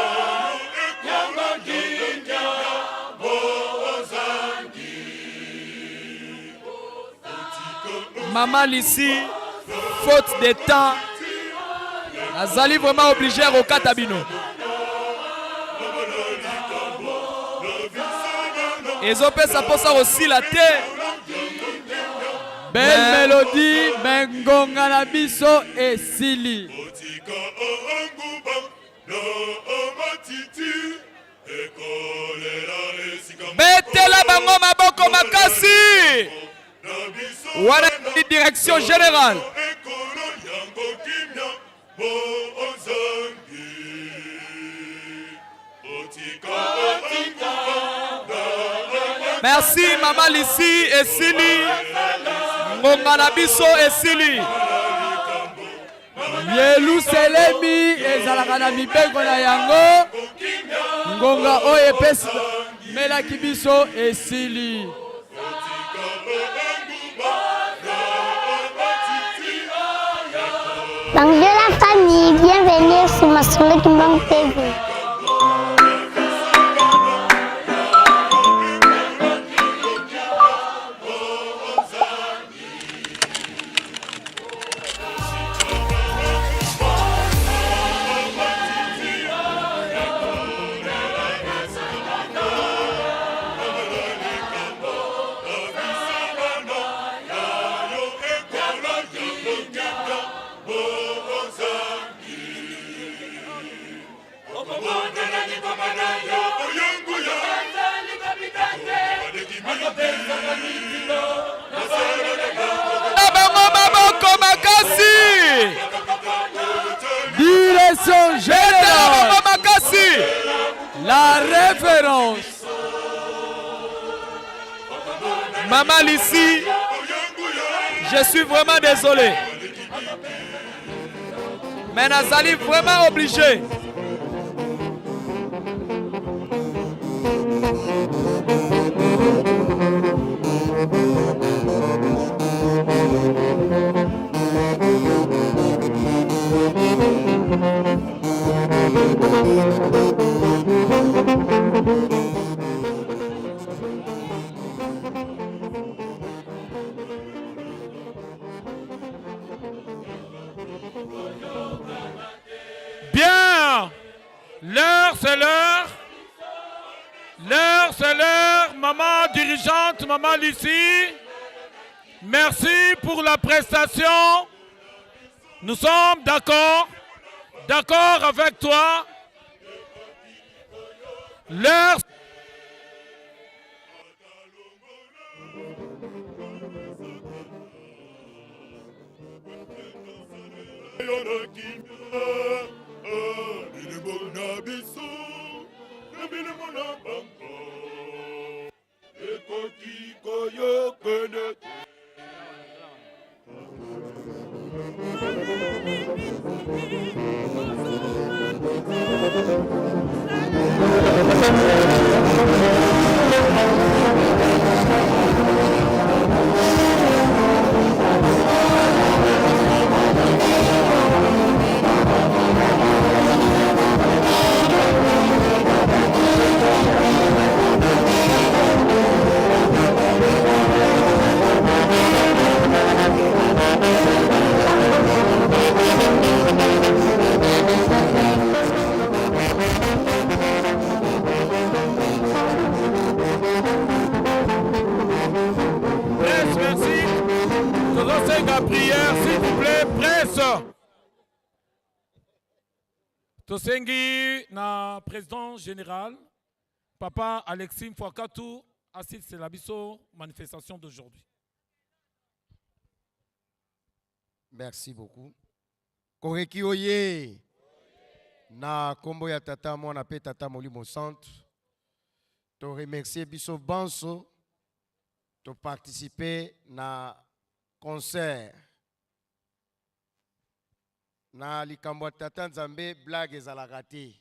ekolo yango kimia moozangi. Maman Lisi, faute de temps, nazali vraiment obligé ya kokata bino. Ezopesa mposa kosila te. Belle Mais- mélodie, mais ngonga na biso esili. Otika anguba na amatiti ekolela esika Betela bango maboko makasi. na biso Wana bana ni direction générale. ekolo yango kimia boozangi otika anguba na Merci Mama Lisi esili. Ngonga na biso esili. Yelusalemi ezalaka na mibeko na yango. Ngonga oyo epemelaki biso esili. Bonjour la famille, bienvenue sur Masolo Kimbangu TV. Na bango maboko makasi. Direction Betela générale, bango makasi. la référence. Maman Lisi, je suis vraiment désolé. Mais nazali vraiment obligé. Bien, l'heure c'est l'heure. L'heure c'est l'heure. Maman dirigeante, maman Lucie, merci pour la prestation. Nous sommes d'accord, d'accord avec toi. L'heure yo na kimia bilembo na biso na bilembo na bango ekoki koyokana te. prière, s'il vous plaît, presse. Tosengi na président général, papa Alexis Mfwakatu, asiste la biso manifestation d'aujourd'hui. Merci beaucoup. Koreki oye na kombo ya tata mwana pe tata molimo santu to remercier biso banso to participer na concert na likambo ya tata Nzambe. Blague ezalaka te,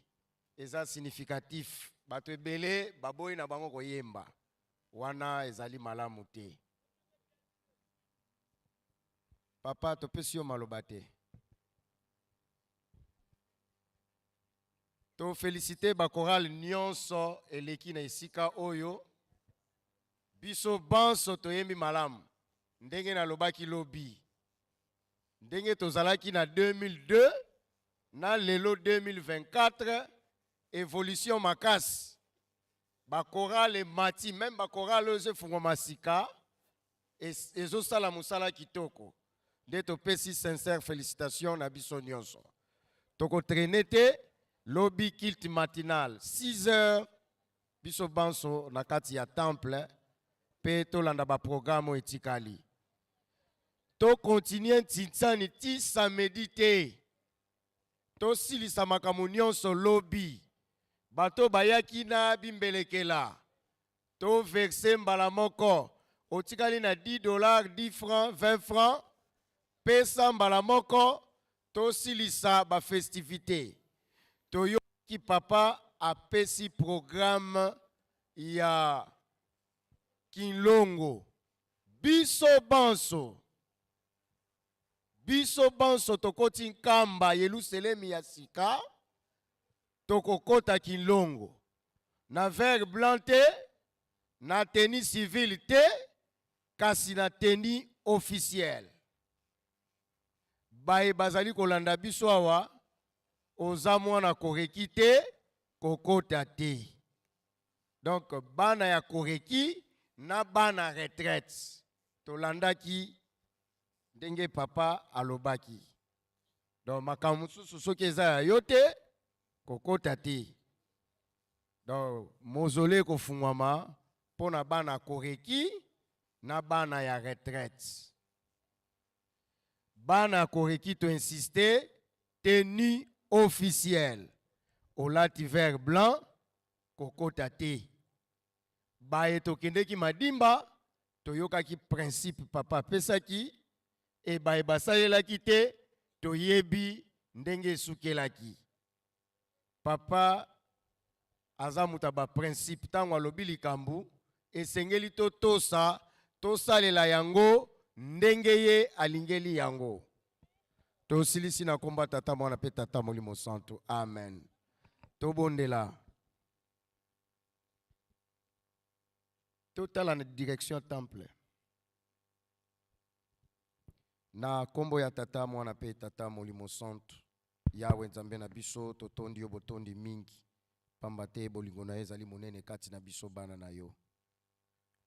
eza significatif. Bato ebele baboyi na bango koyemba wana, ezali malamu te. Papa, topesi yo maloba te. Toféliciter bachorale nyonso eleki na esika oyo. Biso banso toyembi malamu. Ndenge nalobaki lobi, ndenge tozalaki na 2002 na lelo 2024, évolution makasi. Bachorale emati, même bachorale oyo ezofungwama sika ezosala mosala kitoko. Nde topesi sincère félicitation na biso nyonso. Tokotraîner te. Lobi culte matinal 6 heures, biso banso na kati ya temple mpe tolanda baprogramme oyo etikali. Tocontinuer ntinsani ti samedi te, tosilisa makambo nyonso lobi. Bato bayaki na bimbelekela, toverser mbala moko. Otikali na 10 $, 10 francs, 20 francs, pesa mbala moko, tosilisa bafestivité. Toyoki papa apesi programme ya Kinlongo. Biso banso tokoti Nkamba, Yelusalemi ya sika. Tokokota Kinlongo na vert blanc te, na tenue civile te, kasi na tenue officielle. Baye bazali kolanda biso awa, oza mwana Koreki te, kokota te. Donc bana ya Koreki na bana retraite, tolandaki ndenge papa alobaki. Donc makambo mosusu, soki eza ya yo te, kokota te. Donc mausolée ekofungwama mpo na bana Koreki na bana ya retraite. Bana ya Koreki, toinsister, tenue officielle. Olati vert blanc, kokota te. Baye tokendeki Madimba, toyokaki principe papa apesaki e baye basalelaki te, toyebi ndenge esukelaki. Papa aza moto ya baprincipe. Ntango alobi likambo, esengeli totosa, tosalela yango ndenge ye alingeli yango. Tosilisi na komba Tata, Mwana mpe Tata Molimo Santu, amen. Tobondela, totala na direction temple. Na nkombo ya Tata, Mwana mpe Tata Molimo Santu. Yawe Nzambe na biso, totondi yo botondi mingi, pamba te bolingo na yo ezali monene kati na biso bana na yo.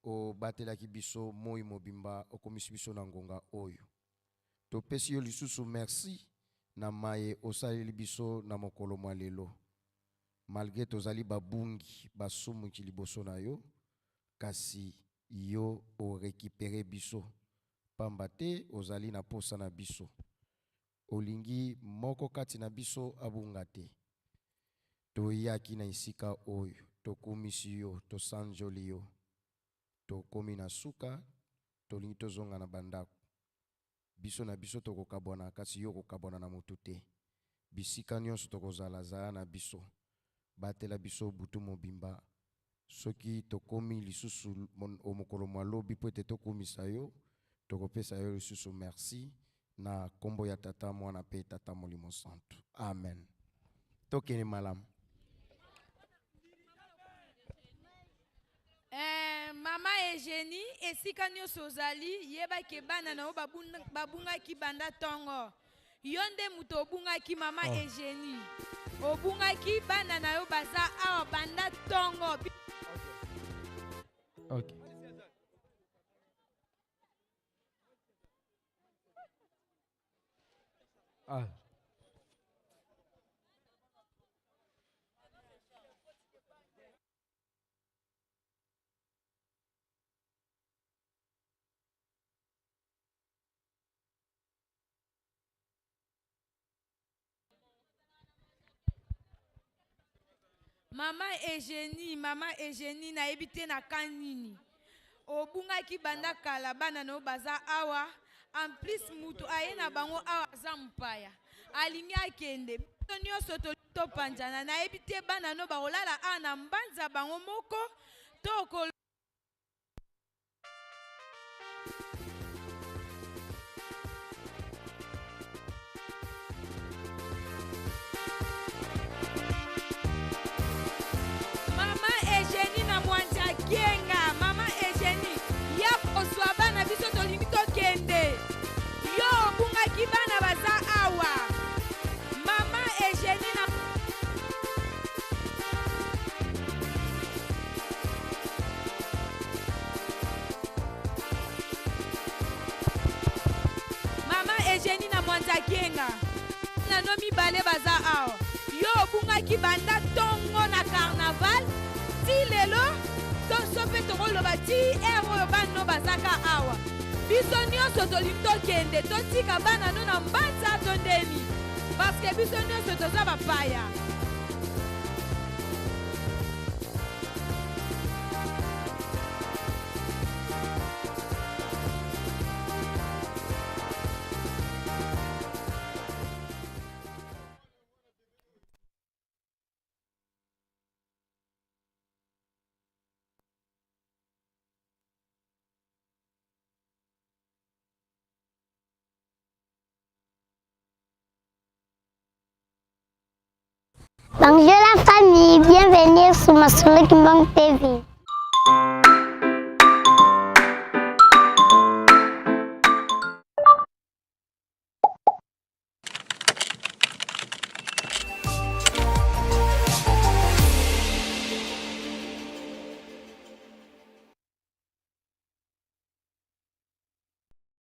Obatelaki biso moi mobimba, okomisi biso na ngonga oyo. Topesi yo lisusu merci na maye osaleli biso na mokolo mwa lelo. Malgré tozali babungi, basumuki liboso na yo, kasi yo orécupérer biso, pamba te ozali na posa na biso. Olingi moko kati na biso abunga te. Toyaki na esika oyo, tokumisi yo, tosanjoli yo. Tokomi na suka, tolingi tozonga na bandako. Biso na biso tokokabwana, kasi yo kokabwana na motu te. Bisika nyonso tokozala, zala na biso, batela biso butu mobimba. Soki tokomi lisusu mokolo mwa lobi mpo ete tokumisa yo, tokopesa yo lisusu merci na nkombo ya Tata, Mwana mpe Tata Molimo Santu, amen. Tokende malamu. Eh, mama Eugénie, esika nyonso ozali, yebaki bana na yo babungaki banda ntongo. Yo nde moto obungaki, mama. Oh. Eugénie, obungaki, bana na yo baza awa banda ntongo. Ok. Ah. Mama Eugenie, mama Eugenie, nayebi te na ka nini obungaki banda kala, bana na yo baza awa, en plus mutu aye na bango awa aza mopaya, alingi akende, biso nyonso tolingi topanzana, nayebi te bana no bakolala awa na mbanza bango moko to okolo Mama Eugenie na Mwanza Kienga, Mama Eugenie, ya kozwa bana biso tolingi tokende. Yo obungaki bana baza awa. Mama Eugenie na Mama Eugenie na Mwanza Kienga na no mibale baza awa. Yo obungaki banda tongo na carnaval ti lelo toso mpe tokoloba ti heure oyo bana no bazaka awa. Biso nyonso tolingi tokende totika bana no na mbanza to ndeni parce que biso nyonso toza bapaya. Bonjour la famille, bienvenue sur Masolo Kimbangu TV.